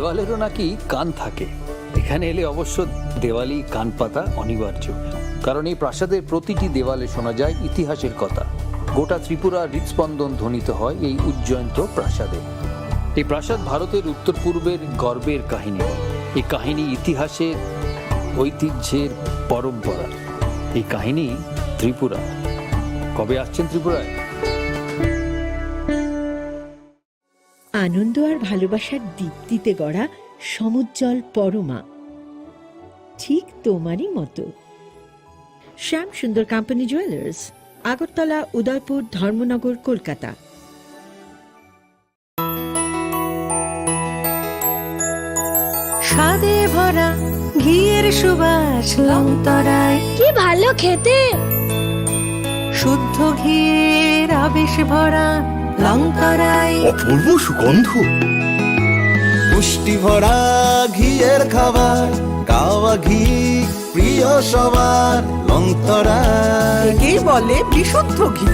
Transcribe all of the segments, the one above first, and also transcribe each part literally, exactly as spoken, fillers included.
দেওয়ালেরও নাকি কান থাকে। এখানে এলে অবশ্য দেওয়ালি কান পাতা অনিবার্য, কারণ এই প্রাসাদের প্রতিটি দেওয়ালে শোনা যায় ইতিহাসের কথা। গোটা ত্রিপুরার হৃদস্পন্দন ধ্বনিত হয় এই উজ্জয়ন্ত প্রাসাদে। এই প্রাসাদ ভারতের উত্তর পূর্বের গর্বের কাহিনী। এই কাহিনী ইতিহাসের, ঐতিহ্যের পরম্পরা। এই কাহিনী ত্রিপুরা। কবে আসছেন ত্রিপুরায়? আনন্দ আর ভালোবাসার দীপ্তিতে গড়া সমুজ্জ্বল পরমা, ঠিক তোমারই মতো। শ্যাম সুন্দর কোম্পানি জুয়েলার্স, আগরতলা, উদয়পুর, ধর্মনগর, কলকাতা। স্বাদে ভরা ঘিয়ের সুবাস লংতরায়। কি ভালো খেতে! শুদ্ধ ঘিয়ের আবেশ ভরা লংতরায়। অপূর্ব সুগন্ধ। পুষ্টি ভরা ঘিয়ের খাবার, কাওয়া ঘি প্রিয় সবার লংতরায়। একেই বলে বিশুদ্ধ ঘি।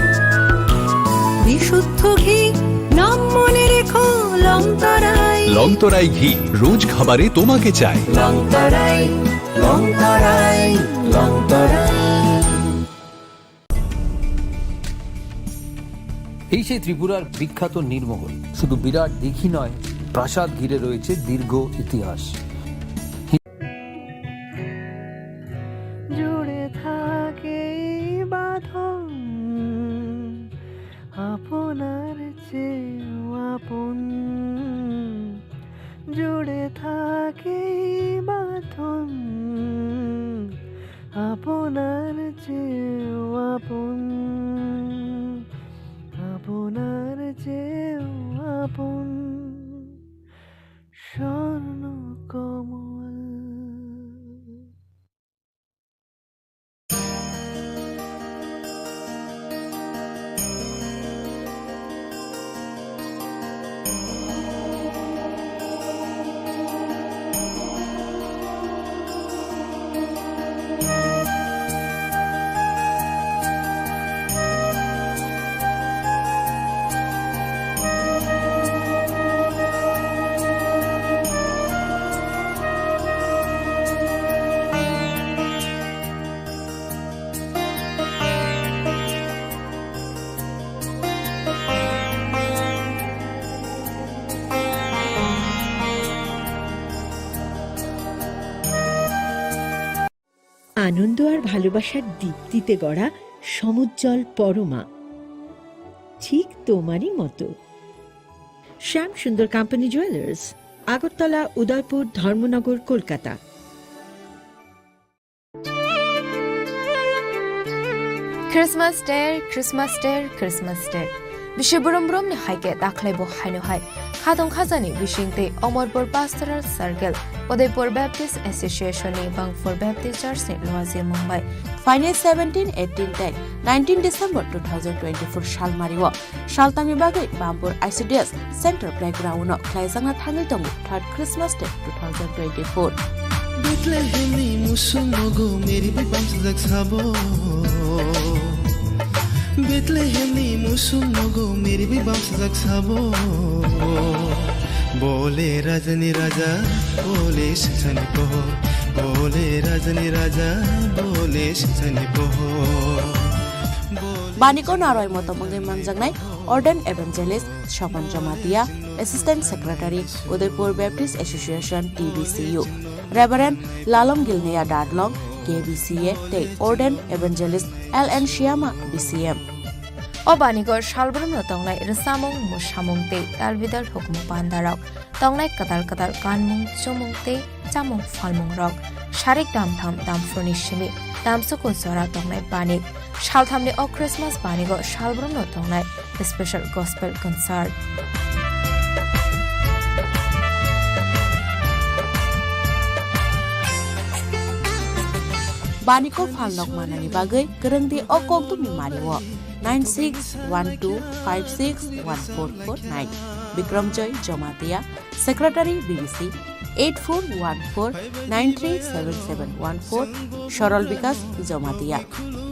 বিশুদ্ধ ঘি, নাম মনে রেখো লংতরায়। লংতরায় ঘি, রোজ খাবারে তোমাকে চাই। লংতরায়, লংতরায়, লংতরায়। এই সেই ত্রিপুরার বিখ্যাত নীরমহল। শুধু বিরাট দিঘি নয়, প্রাসাদ ঘিরে রয়েছে দীর্ঘ ইতিহাস। জুড়ে থাকে এই বাঁধন আপনার চেয়েও আপন। জুড়ে থাকে এই বাঁধন আপনার চেয়েও আপন, আপনার চেয়েও আপন, স্বর্ণ কমল। আনন্দ আর ভালোবাসার দীপ্তিতে গড়া সমুজ্জ্বল পরমা, ঠিক তোমারই মতো। শ্যাম সুন্দর কোম্পানি জুয়েলার্স, আগরতলা, উদয়পুর, ধর্মনগর, Kolkata. Christmas Day, Christmas Day, Christmas Day. Bisi brum brum ni hai khe dakhwlai bo haino hai. Khatong khajani bising tei Omorpur Pastoral Circle, Udaipur Baptist Association ni Bangphur Baptist Church ni luaji mung bai. Phainai seventeen, eighteen tei nineteen December two thousand twenty-four salmari o saltamni bagwi Bangphur I C D S Center Playground o khlaijakna thangwi tongo third Christmas Day two thousand twenty-four. Bethlehemni musuk nogo meri bi bamsajak sabo. Bethlehemni musuk nogo meri bi bamsajak sabo. Bole rajani raja, bole singsani pohor. Bole rajani raja, bole singsani pohor. Bole Baniko naroi motom wngwi manjaknai Ordained Evangelist Swapan Jamatia, Assistant Secretary, Udaipur Baptist Association, T B C U, Reverend Lalom Gilneya Dadlong, K B C A, tei Ordained Evangelist L N Shyama, B C M. O banigo salbrumno tongnai rwchapmung, mwsamung tei talbidal hukumu pandarok, tongnai kwtal kwtal kanmung, chumung tei chamung phalmungrok, sarik damtham damphurni simi damsoko jora tongnai bani. Salthamni o Christmas banigo salbrumno tongnai special gospel concert. Baniko phalnok manani bagwi kwrwngdi o kokdumni mario nine six one two five six one four four nine. Bikramjoy Jamatia, Secretary B B C, eight four one four nine three seven seven one four, Sorol Bikas Jamatia.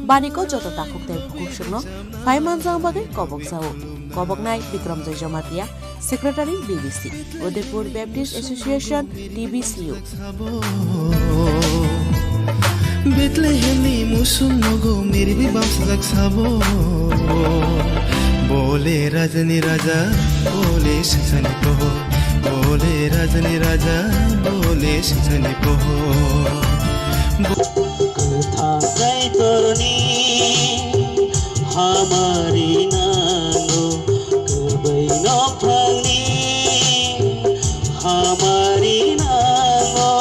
Baniko joto takhuk tei bukhuk songno phai manjak bagwi kobok jao. Koboknai Bikramjoy Jamatia, Secretary B B C, Udaipur Baptist Association, T B C U. Bethlehemni musung nogo miribi bamsajak sabo. Bole rajani raja, bole sisani proho. Bole rajani raja, bole sisani proho. Kwthang Kaitorni hamari nango, kwbai nokphangni hamari nango.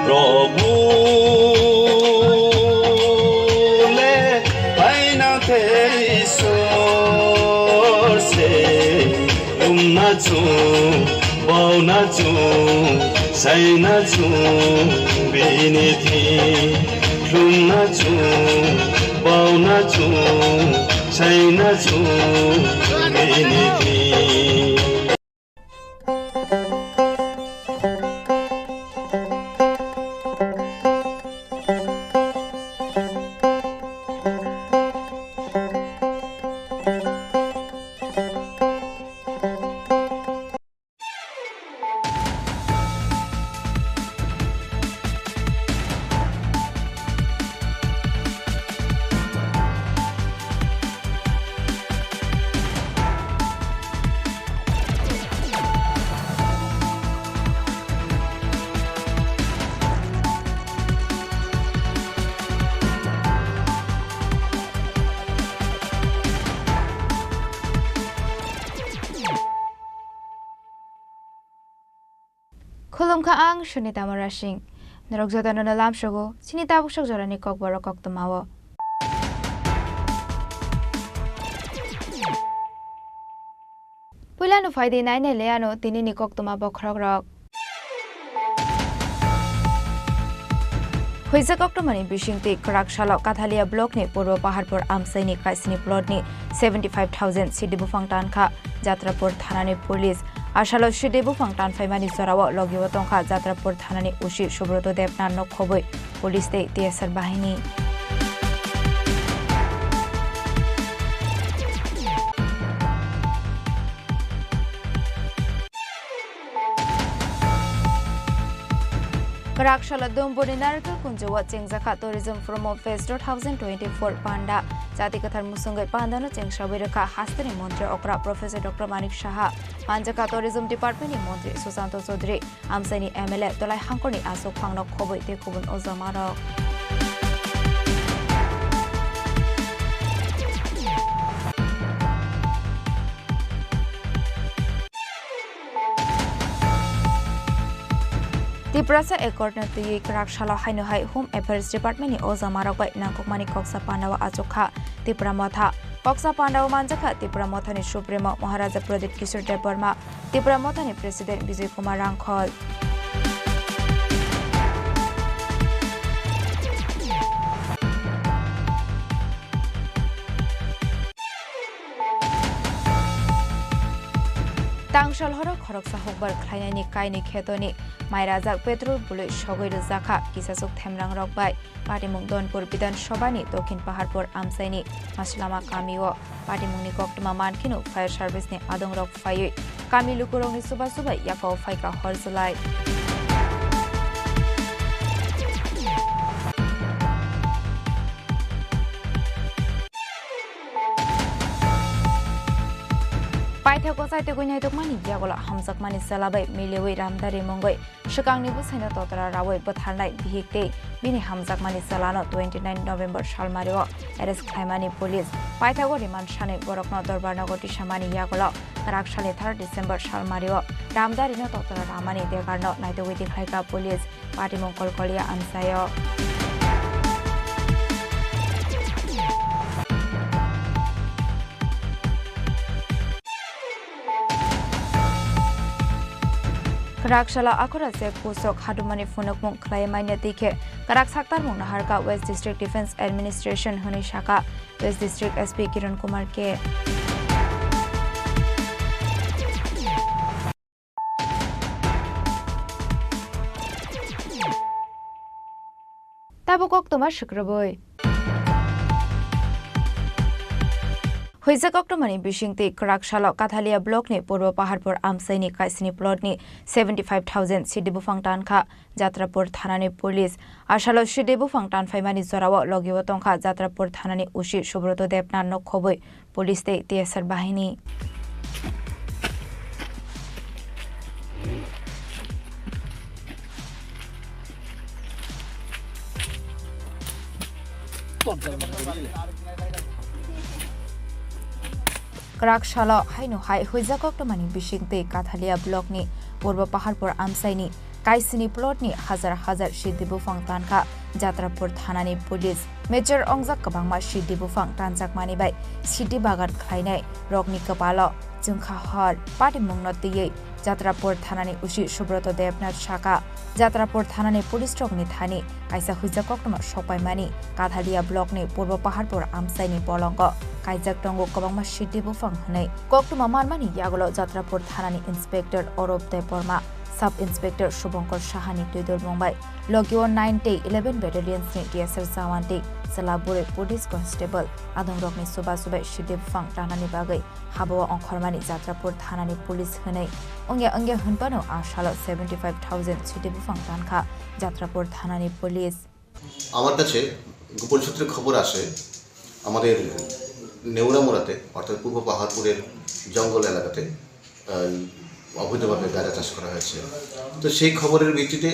Prabhu le paina te Isor se, lumna chung, bauna chung, saina chung, bini thi, lumna chung, bauna chung, saina chung, bini thi. Khulumkha ang Sunita Murasing. Norok jotono no lamsogo chini tabuk sok jorani kokborok koktwmao. Puilano phaidi nainai le ano tinini koktwma bokhorokrok. Huijak koktwmani bisingtwi kwrak salo Kathalia blockni Purbo Paharpur amchaini kaisini plotni seventy five thousand sidi buphang tankha Jatrapur thanani police. Asalo sidi buphang tanphaimani jorao logio tongkha Jatrapur thanani O C Subroto Debnath no khobwi police tei T S R bahini. Kwrak salo Dumbuni Narikal Kunjao chengjakha Tourism Promo Fest two thousand twenty-four panda. Jati kwthar musungwi pandano chengsawi rwkha hasteni montri okra Professor Doctor Manik Saha, manjakha Tourism Department ni montri Susanto Chaudhary. Amchaini M L A Dolai Hangkorni aswk phangno khobwi tei kubun ojamarok. Tiprasa Accord no twiwi kwrak salo haino hai Home Affairs Department ni ojamarok bai nangkukmani koksa pandao achukha Tipra Motha. Koksa pandao manjakha Tipra Mothani Supremo Maharaja Pradyut Kishore Debbarma, Tipra Mothani President Bijoy Kumar Rangkhol. Tangsal horo khoroksa hukbar khlainaini kainwi khetoni mairajak petrol bului sogwi rwjakha kisasuk themrangrok bai. Patimung Donpur Bidhan Sabhani Dokhin Paharpur amchaini Maslama kamio patimungni koktwma mankheno fire service ni adongrok phaiwi kami lukurokni chuba chuba yakao phaikha hor chwlai. Paithago chaitugwi naitukmani yagulo hamjakmani chwla bai miliwi ramdari mungwi swkangni bwsaino totra rawi bwtharnai bihik tei bini hamjakmani chwlano twenty nine November salmario arrest khlaimani police. Paithago remand sanwi borokno Dorbarnago tisamani yagulo kwrak salni third December salmario ramdarino totra ramani degarno naitugwi tikhlaikha police. Patimung Kolkolia amchaio. Kwrak salo Akhora chek pusok hadumani phunukmung khlai manya twi khe kwrak saktarmung naharkha West District Defence Administration hwnwi sakha West District S P Kiran Kumar K. Abo koktwma swkrwbwi. Huijak koktwmani bisingtwi kwrak salo Kathalia blockni Purbo Paharpur amchaini kaisini plotni seventy five thousand sidi buphang tankha Jatrapur thanani police. Asalo sidi buphang tanphaimani jorao logio tongkha Jatrapur thanani O C Subroto Debnath no khobwi police tei T S R bahini. Kwrak salo haino hai huijak koktwmani bisingtwi Kathalia blockni Purbo Paharpur amchaini kaisini plotni hajar hajar sidi buphang tankha Jatrapur thanani police. Mechar ongjak kwbangma sidi buphang tanjakmani bai sidi bagan khlainai rokni kwpalo chwngkha hor. Patimungno twiwi Jatrapur thanani O C Subroto Debnath saka, Jatrapur thanani police rokni thani kaisa huijak koktwma sokpaimani Kathalia blockni Purbo Paharpur amchaini bolongo kaijak tongo kwbangma sidi buphang hwnwi. Koktwma manmani yagulo Jatrapur thanani inspector Orup Debbarma, sub inspector Subhankar Sahani twidulmung bai logio nine tei eleven battalions ni T S R jawan tei chwla bwrwi police constable adongrokni chubachu bai sidi buphang tanani bagwi habao ongkhormani Jatrapur thanani police hwnwi wngya wngya hwnphano a salo seventy five thousand sidi buphang tankha Jatrapur thanani police. আমার কাছে গোপন সূত্রে খবর আসে, আমাদের নেউরামোড়াতে, অর্থাৎ পূর্ব পাহাড়পুরের জঙ্গল এলাকাতে, আহ, অবৈধভাবে গাঁজা চাষ করা হয়েছে। তো সেই খবরের ভিত্তিতে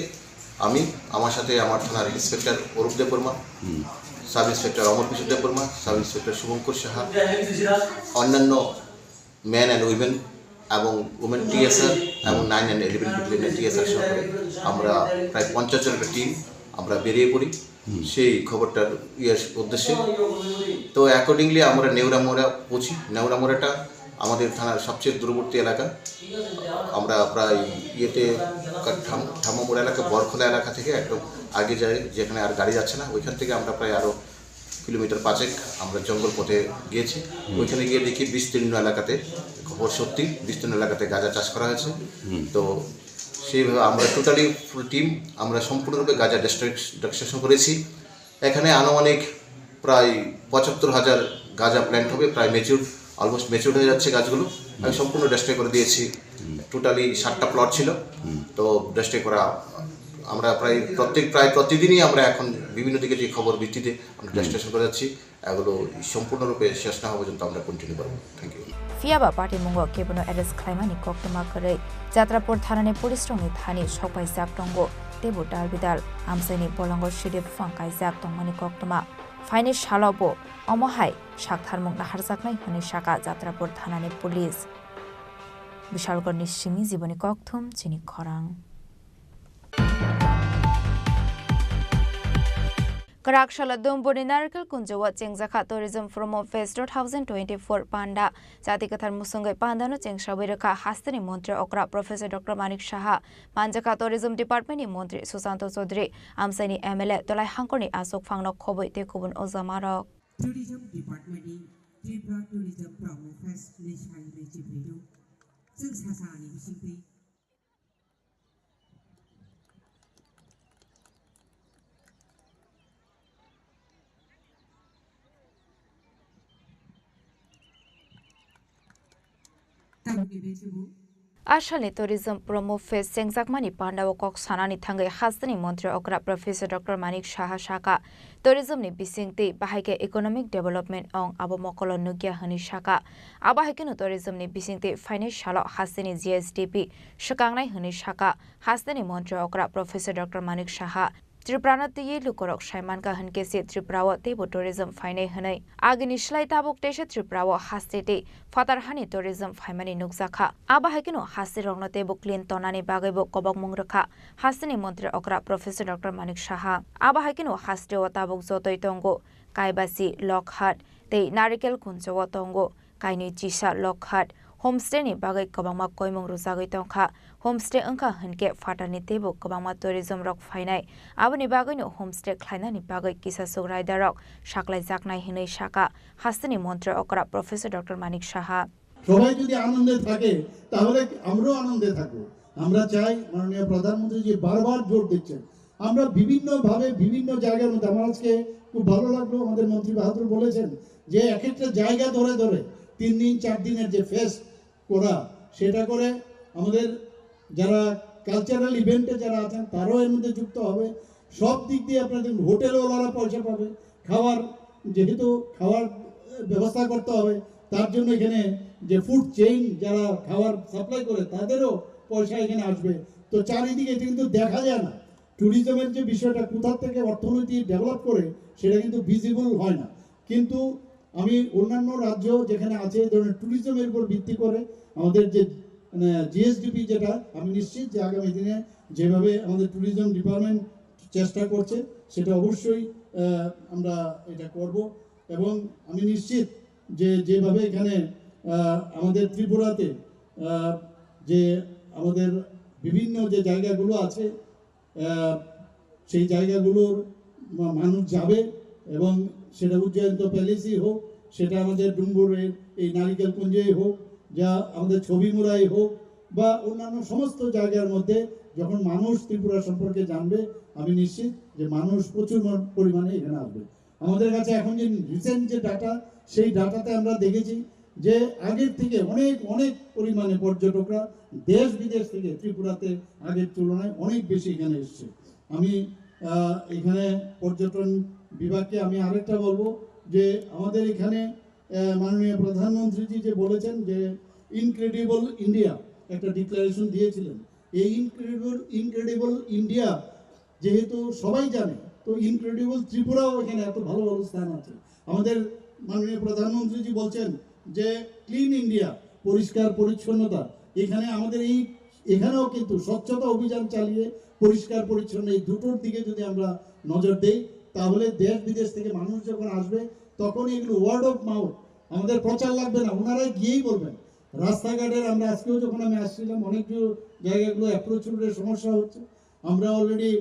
আমি, আমার সাথে আমার থানার ইন্সপেক্টর অরূপ দেববর্মা, হুম। সাব ইন্সপেক্টর অমর কিশোর দেববর্মা, সাব ইন্সপেক্টর শুভঙ্কর সাহা, অন্যান্য men and women এবং women T S R এবং nine and eleven battalion T S R সহকারে আমরা প্রায় পঞ্চাশ জনের একটা টিম আমরা বেরিয়ে পড়ি হুম। সেই খবরটার ইয়ের উদ্দেশ্যে। তো অ্যাকর্ডিংলি আমরা নেউরামোড়া পৌঁছি। নেউরামোড়াটা আমাদের থানার সবচেয়ে দূরবর্তী এলাকা। আমরা প্রায় ইয়েতে কা-, ঠাম-, ঠামামোড়া এলাকা, বরখোলা এলাকা থেকে একদম আগে যাই, যেখানে আর গাড়ি যাচ্ছে না, ওইখান থেকে আমরা প্রায় আরও কিলোমিটার পাঁচেক আমরা জঙ্গল পথে গিয়েছি। হুম। ওইখানে গিয়ে দেখি বিস্তীর্ণ এলাকাতে, খবর সত্যি, বিস্তীর্ণ এলাকাতে গাঁজা চাষ করা হয়েছে। হুম। তো সেইভাবে আমরা টোটালি ফুল টিম আমরা সম্পূর্ণরূপে গাঁজা ডিস্ট্রাক-, ডিস্ট্রাকশন করেছি। এখানে আনুমানিক প্রায় পঁচাত্তর হাজার গাঁজা প্ল্যান্ট হবে, প্রায় ম্যাচিউর, অলমোস্ট ম্যাচিউর হয়ে যাচ্ছে গাছগুলো। আমি হুম। সম্পূর্ণ ডিস্ট্রয় করে দিয়েছি। হুম। টোটালি সাতটা প্লট ছিল, হুম। তো ডিস্ট্রয় করা আমরা প্রায় প্রত্যেক, প্রায় প্রতিদিনই আমরা এখন বিভিন্ন দিকে যে খবর ভিত্তিতে আমরা হুম। ডিস্ট্রাকশন করে যাচ্ছি, এগুলো সম্পূর্ণরূপে শেষ না হওয়া পর্যন্ত আমরা কন্টিনিউ করবো। Thank you. Phiya ba patimungo kebono arrest khlaimani koktwma kwrwi Jatrapur thanani police rokni thani sokpaijak tongo teibo dalbidal amchaini bolongo sidi buphang kaijak tongmani koktwma. Phaini salo bo omo hai saktharmung naharjaknai hwnwi saka Jatrapur thanani police. Bishalgarhni simi Jiboni Kokthum chini khorang. Kwrak salo Dumbuni Narikel Kunjo o chengjakha Tourism Promo Fest two thousand twenty-four panda. Jati kwthar musungwi pandano chengsawi rwkha hasteni montri okra Professor Doctor Manik Saha, manjakha Tourism Department ni montri Susanto Chaudhary, amchaini M L A Dolai Hangkorni achukphangno khobwi tei kubun ojamarok. Tourism Department ni Tripura Tourism Promo Fest ni sal ni chibrino. Chwng sasa ani bisingtwi. Tabukni bechebo. A salni Tourism Promo Fest chengjakmani pandao kok sanani thangwi hasteni montri okra Professor Doctor Manik Saha saka, tourism ni bisingtwi bahai khe economic development ong abo mokolo nukya hwnwi saka. Abo hai kheno tourism ni bisingtwi phainai salo hasteni G S D P swkangnai hwnwi saka hasteni montri okra Professor Doctor Manik Saha. Tripura no twiwi lukurok sai mankha hwnkhe se Tripura o teibo tourism phainai hwnwi. Agini slai tabuk teisa Tripura o haste tei phatar hani tourism phaimani nukjakha. Abo hai kheno haste rokno teibo clean tonani bagwibo kobokmung rwkha hasteni montri okra Professor Doctor Manik Saha. Abo hai kheno haste o tabuk jotoi tongo Kaibasi, Lokhat tei Narikel Kunjo o tongo. Kainwi chisa Lokhat homestay ni bagwi kwbangma koimung rwjagwi tongkha. Homestay wngkha hwnkhe phatarni teibo kwbangma tourism rok phainai. Aboni bagwino homestay khlainani bagwi kisasuk raidarok saklaijaknai hwnwi saka hasteni montri okra Professor Doctor Manik Saha. সবাই যদি আনন্দে থাকে, তাহলে আমরাও আনন্দে থাকবো। আমরা চাই মাননীয় প্রধানমন্ত্রী যে বারবার জোর দিচ্ছেন, আমরা বিভিন্নভাবে বিভিন্ন জায়গার মধ্যে, আমার আজকে খুব ভালো লাগলো, আমাদের মন্ত্রী বাহাদুর বলেছেন যে এক একটা জায়গা ধরে ধরে তিন দিন চার দিনের যে ফেস্ট করা, সেটা করে আমাদের যারা কালচারাল ইভেন্টে যারা আছেন, তারাও এর মধ্যে যুক্ত হবে। সব দিক দিয়ে আপনাদের হোটেলওয়ালারা পয়সা পাবে, খাওয়ার, যেহেতু খাওয়ার ব্যবস্থা করতে হবে, তার জন্য এখানে যে ফুড চেইন, যারা খাবার সাপ্লাই করে, তাদেরও পয়সা এখানে আসবে। তো চারিদিকে এটা কিন্তু দেখা যায় না, ট্যুরিজমের যে বিষয়টা, কোথা থেকে অর্থনীতি ডেভেলপ করে, সেটা কিন্তু ভিজিবল হয় না। কিন্তু আমি অন্যান্য রাজ্য যেখানে আছে, এই ধরনের ট্যুরিজমের উপর ভিত্তি করে আমাদের যে, মানে, জিএসডিপি, যেটা আমি নিশ্চিত যে আগামী দিনে যেভাবে আমাদের ট্যুরিজম ডিপার্টমেন্ট চেষ্টা করছে, সেটা অবশ্যই আহ, আমরা এটা করব। এবং আমি নিশ্চিত যে যেভাবে এখানে আহ, আমাদের ত্রিপুরাতে আহ, যে আমাদের বিভিন্ন যে জায়গাগুলো আছে, আহ, সেই জায়গাগুলোর মা-, মানুষ যাবে এবং সেটা উজ্জয়ন্ত প্যালেসই হোক, সেটা আমাদের ডুমুরের এই নারিকেল কুঞ্জই হোক, যা আমাদের ছবিমুড়াই হোক বা অন্যান্য সমস্ত জায়গার মধ্যে যখন মানুষ ত্রিপুরা সম্পর্কে জানবে, আমি নিশ্চিত যে মানুষ প্রচুর মন-, পরিমাণে এখানে আসবে। আমাদের কাছে এখন যে রিসেন্ট যে ডাটা, সেই ডাটাতে আমরা দেখেছি যে আগের থেকে অনেক, অনেক পরিমাণে পর্যটকরা দেশ বিদেশ থেকে ত্রিপুরাতে আগের তুলনায় অনেক বেশি এখানে এসছে। আমি, আহ, এখানে পর্যটন বিভাগকে আমি আরেকটা বলবো যে আমাদের এখানে, আহ, মাননীয় প্রধানমন্ত্রীজি যে বলেছেন যে ইনক্রেডিবল ইন্ডিয়া একটা ডিক্লারেশন দিয়েছিলেন। এই ইনক্রেডিবল, ইনক্রেডিবল ইন্ডিয়া যেহেতু সবাই জানে, তো ইনক্রেডিবল ত্রিপুরাও এখানে এত ভালো ভালো স্থান আছে। আমাদের মাননীয় প্রধানমন্ত্রীজি বলছেন যে ক্লিন ইন্ডিয়া, পরিষ্কার পরিচ্ছন্নতা, এখানে আমাদের এই, এখানেও কিন্তু স্বচ্ছতা অভিযান চালিয়ে পরিষ্কার পরিচ্ছন্ন এই দুটোর দিকে যদি আমরা নজর দেই, তাহলে দেশ বিদেশ থেকে মানুষ যখন আসবে, তখন এগুলো ওয়ার্ড অফ মাউথ, আমাদের প্রচার লাগবে না, ওনারাই গিয়েই বলবেন। রাস্তাঘাটের, আমরা আজকেও যখন আমি আসছিলাম, অনেক জায়গাগুলো অ্যাপ্রোচ রোডের সমস্যা হচ্ছে, আমরা অলরেডি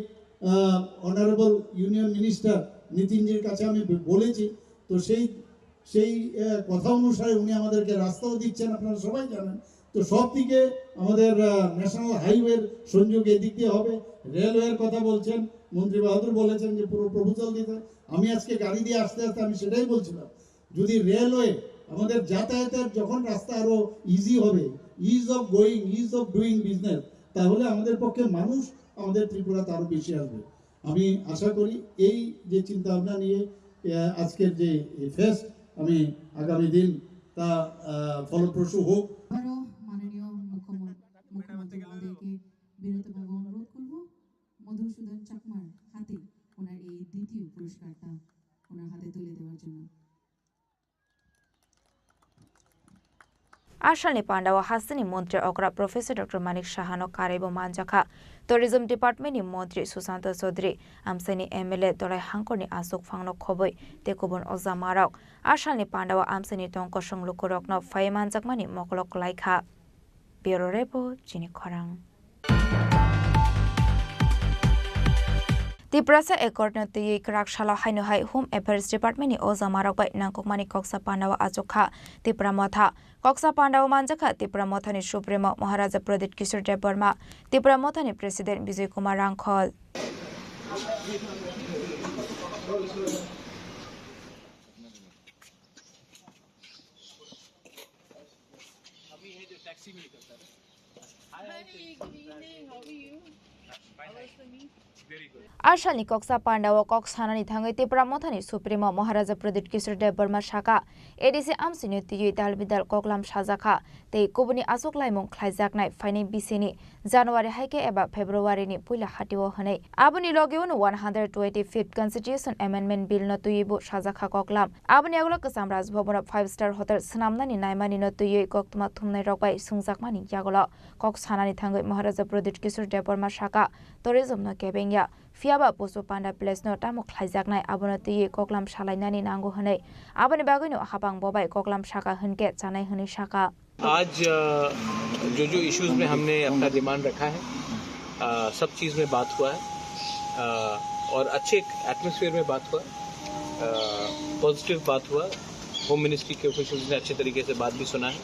অনারেবল ইউনিয়ন মিনিস্টার নীতিনজির কাছে আমি ব-, বলেছি। তো সেই, সেই আহ, কথা অনুসারে উনি আমাদেরকে রাস্তাও দিচ্ছেন, আপনারা সবাই জানেন। তো সব দিকে আমাদের ন্যাশনাল হাইওয়ের সংযোগ এদিক দিয়ে হবে। রেলওয়ের কথা বলছেন, মন্ত্রী বাহাদুর বলেছেন যে পুরো প্রপোজাল দিতে। আমি আজকে গাড়ি দিয়ে আসতে আসতে আমি সেটাই বলছিলাম, যদি রেলওয়ে, আমাদের যাতায়াতের যখন রাস্তা আরো ইজি হবে, is of going, is of doing business, তাহলে আমাদের পক্ষে মানুষ আমাদের ত্রিপুরাতে আরো বেশি আসবে। আমি আশা করি এই যে চিন্তা ভাবনা নিয়ে আহ, আজকের যে ফেস্ট, আমি আগামী দিন তা আহ, ফলপ্রসূ হোক। আবারও মাননীয় মুখ্যমন্ত্রী, মুখ্যমন্ত্রী মহোদয়কে বিনীতভাবে অনুরোধ করব মধুসূদন চাকমার হাতে ওনার এই দ্বিতীয় পুরস্কারটা ওনার হাতে তুলে দেওয়ার জন্য। Asalni pandao hasteni montri okra Professor Doctor Manik Sahano karaibo manjakha. Tourism Department ni montri Susanto Chaudhary, amsaini M L A Dolai Hangkorni aswk phangno khobwi tei kubun ojamarok. Asalni pandao amsaini tongkosong lukurokno phaiwi manjakmani mokolok klaikha. Bureau Report, Chini Khorang. Tiprasa Accord no twiwi kwrak salo haino hai Home Affairs Department ni ojamarok bai nangkukmani koksa pandao achukha Tipra Motha. Koksa pandao manjakha Tipra Mothani Supremo Maharaja Pradyut Kishore Debbarma, Tipra Mothani President Bijoy Kumar Rangkhol. अभी है जो टैक्सी में ही करता है। Hi, hi, hi, good evening. How are you? Fine, hi. How was the meet? Very good. Asalni koksa pandao kok sanani thangwi Tipra Mothani Supremo Maharaja Pradyut Kishore Debbarma saka, A D C amsini twiwi dal bidal koklam sajakha tei kubuni aswk laimung khlaijaknai phainai bisini January hai khe eba February ni puila hatio hwnwi. Aboni logi uno one hundred twenty-fifth Constitution Amendment Bill no twiwi bo sajakha koklam. Aboni yagulo Kwcham Raj Bhavan o five star hotel swnamnani naimani no twiwi koktwma thumnai rok bai swngjakmani yagulo kok sanani thangwi Maharaja Pradyut Kishore Debbarma saka, tourism no kebengya, phiyaba Posu Panda Place no tamo khlaijaknai abono twiwi koklam salainani nango hwnwi. Aboni bagwi no hapang bobai koklam saka hwnkhe chanai hwnwi saka. आज अ, जो जो इश्यूज में हमने अपना डिमांड रखा है, अ, सब चीज़ में बात हुआ है, अ, और अच्छे एटमॉस्फेयर में बात हुआ, पॉजिटिव बात हुआ। होम मिनिस्ट्री के ऑफिशियल्स ने अच्छे तरीके से बात भी सुना है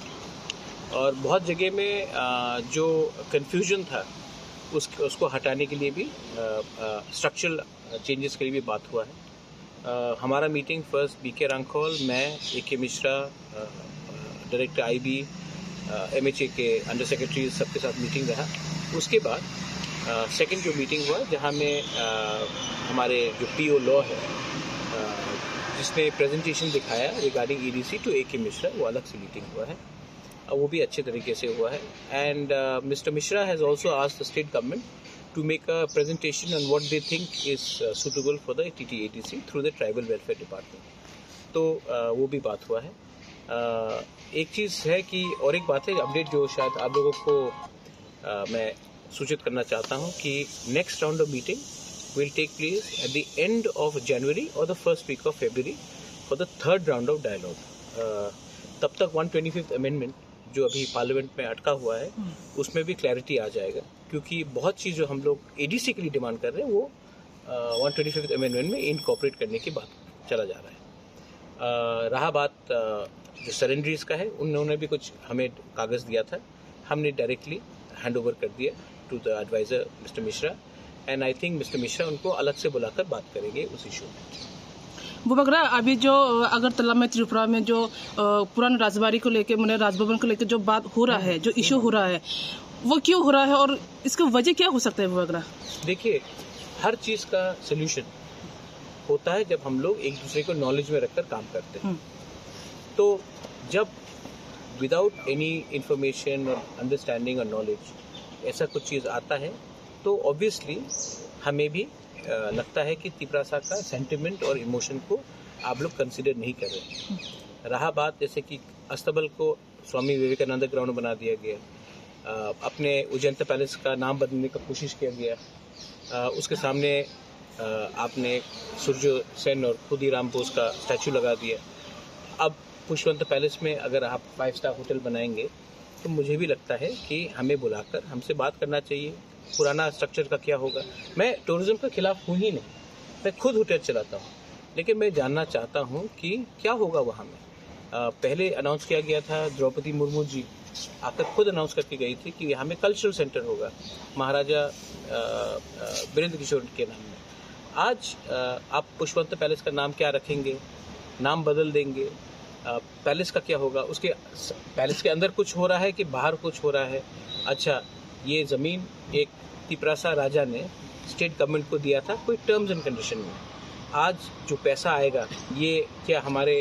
और बहुत जगह में अ, जो कन्फ्यूजन था उस उसको हटाने के लिए भी स्ट्रक्चरल चेंजेस के लिए भी बात हुआ है। हमारा मीटिंग फर्स्ट बी के रांखोल, मैं, A K Mishra, director I B, M H A के अंडर सेक्रेटरी, सबके साथ मीटिंग रहा। उसके बाद सेकंड जो मीटिंग हुआ, जहाँ में हमारे जो पी ओ लॉ है, जिसने प्रेजेंटेशन दिखाया regarding E D C to A K Mishra, वो अलग से मीटिंग हुआ है। वो भी अच्छे तरीके से हुआ है। And mister Mishra has also asked the state government to make a presentation on what they think is suitable for the T T A D C through the tribal welfare department. तो वो भी बात हुआ है। एक चीज़ है कि, और एक बात है, अपडेट जो शायद आप लोगों को मैं सूचित करना चाहता हूं कि next round of meeting will take place at the end of January or the first week of February for the third round of dialogue. तब तक वन ट्वेंटी फिफ्थ अमेंडमेंट जो अभी पार्लियामेंट में अटका हुआ है, उसमें भी क्लैरिटी आ जाएगा, क्योंकि बहुत चीज़ जो हम लोग ए डी सी के लिए डिमांड कर रहे हैं, वो वन ट्वेंटी फिफ्थ अमेंडमेंट में इनकॉर्पोरेट करने की बात चला जा रहा है। रहा बात जो सरेंडरीज का है, उन्होंने भी कुछ हमें कागज़ दिया था, हमने डायरेक्टली हैंड ओवर कर दिया to the advisor mister Mishra. And I think mister Mishra उनको अलग से बुलाकर बात करेंगे उस इशू में। बुबागरा, अभी जो अगरतला में, त्रिपुरा में जो पुरान राजबाड़ी को लेके, मैंने राजभवन को लेके जो बात हो रहा है, जो इशू हो रहा है, वो क्यों हो रहा है और इसका वजह क्या हो सकता है, बुबागरा? देखिए, हर चीज़ का सोल्यूशन होता है जब हम लोग एक दूसरे को नॉलेज में रखकर काम करते हैं। तो जब विदाउट एनी इंफॉर्मेशन और अंडरस्टैंडिंग और नॉलेज ऐसा कुछ चीज़ आता है, तो ऑब्वियसली हमें भी लगता है कि तिपरासा का सेंटिमेंट और इमोशन को आप लोग कंसिडर नहीं कर रहे हैं। रहा बात जैसे कि अस्तबल को स्वामी विवेकानंद ग्राउंड बना दिया गया, अपने उज्जैन पैलेस का नाम बदलने का कोशिश किया गया, उसके सामने आपने सूर्य सेन और खुदीराम बोस का स्टैचू लगा दिया। अब पुष्पवंत पैलेस में अगर आप फाइव स्टार होटल बनाएंगे, तो मुझे भी लगता है कि हमें बुलाकर हमसे बात करना चाहिए। पुराना स्ट्रक्चर का क्या होगा? मैं टूरिज्म के खिलाफ हूँ ही नहीं, मैं खुद होटल चलाता हूँ, लेकिन मैं जानना चाहता हूँ कि क्या होगा वहाँ में। पहले अनाउंस किया गया था, द्रौपदी मुर्मू जी आकर खुद अनाउंस करके गई थी कि यहाँ में कल्चरल सेंटर होगा, महाराजा बीरेंद्र किशोर के नाम में। आज आप पुष्पवंत पैलेस का नाम क्या रखेंगे, नाम बदल देंगे, पैलेस का क्या होगा, उसके पैलेस के अंदर कुछ हो रहा है कि बाहर कुछ हो रहा है। अच्छा, ये ज़मीन एक तिपरासा राजा ने स्टेट गवर्नमेंट को दिया था कोई टर्म्स एंड कंडीशन में। आज जो पैसा आएगा, ये क्या हमारे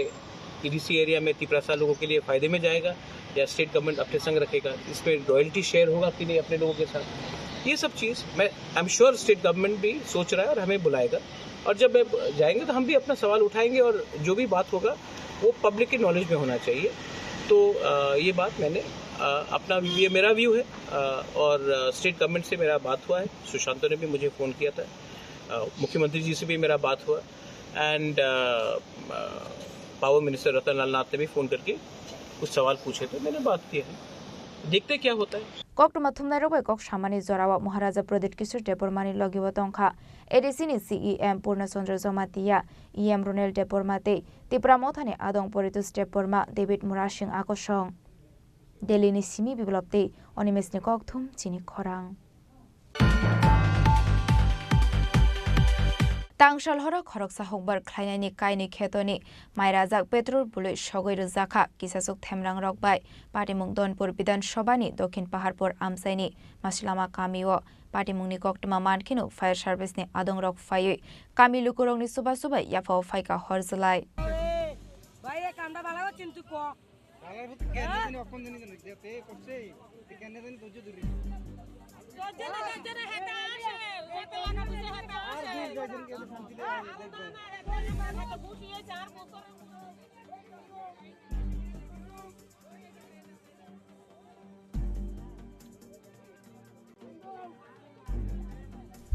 ई डी सी एरिया में तिपरासा लोगों के लिए फ़ायदे में जाएगा या स्टेट गवर्नमेंट अपने संग रखेगा? इसमें रॉयल्टी शेयर होगा कि नहीं अपने लोगों के साथ? ये सब चीज़ मैं, I am sure, state government भी सोच रहा है और हमें बुलाएगा। और जब जाएंगे तो हम भी अपना सवाल उठाएंगे और जो भी बात होगा वो पब्लिक की नॉलेज में होना चाहिए। तो ये बात मैंने अपना, ये मेरा व्यू है। और स्टेट गवर्नमेंट से मेरा बात हुआ है, सुशांतो ने भी मुझे फ़ोन किया था, मुख्यमंत्री जी से भी मेरा बात हुआ। एंड पावर मिनिस्टर रतन लाल नाथ ने भी फ़ोन करके कुछ सवाल पूछे थे, मैंने बात किया है, देखते क्या होता है। Koktwma thumnairok bai kok samani jorao Maharaja Pradyut Kishore Debbarmani logio tongkha A D C ni C E M Purna Chandra Jamatia, E M Ronel Debbarma tei Tipra Mothani adong Poritos Debbarma, David Murasing akosong. Delhi ni simi biplop tei Animesh ni kokthum chini khorang. Tangsal horo khoroksa hukbar khlainaini kainwi khetoni mai rajak petrol bului sogwi rwjakha kisasuk themrangrok bai. Patimung Donpur Bidhan Sabha ni Dokhin Paharpur amchaini Masilama kamio patimungni koktwma mankheno fire service ni adongrok phaiwi kami lukurokni chuba chubai yaphao phaikha hor jwlai.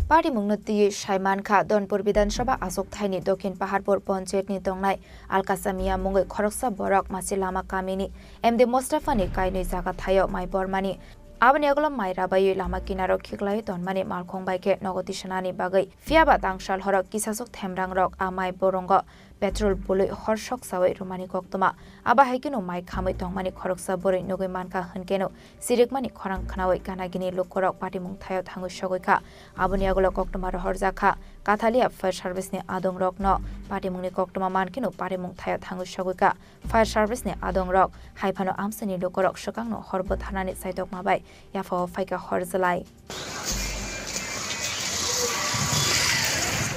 Patimungno twiwi sai mankha, Donpur Bidhan Sabha achuk thaini Dokhin Paharpur Panchayat ni tongnai Alkasamiya mungwi khoroksa borok Masilama kamini M D Mostafa ni kainwi jaga thaio mai bormani. Aboni ulo mai rabaiwi lama kinaro khiklaiwi tonmani malkhung bai khe nogo tisanani bagwi. Phiyaba tangsal horo kisasuk themrangrok a mai borongo petrol pului hor sok sawi rwmani koktwma. Abo hai kheno mai khamwi tongmani khoroksa bwrwi nugwi mankha hwnkeno sirikmani khorang khnawi gana gini lukurok patimung thaio thangwi sogwi kha. Aboni yagulo koktwma rohorjak kha Kathalia fire service ni adongrokno. Patimungni koktwma mankhe no patimung thaio thangwi sogwi kha. Fire service ni adongrok hai phano amsani lukurok swkangno hor bwtharnani chaitokma bai yaphao phaikha hor jwlai.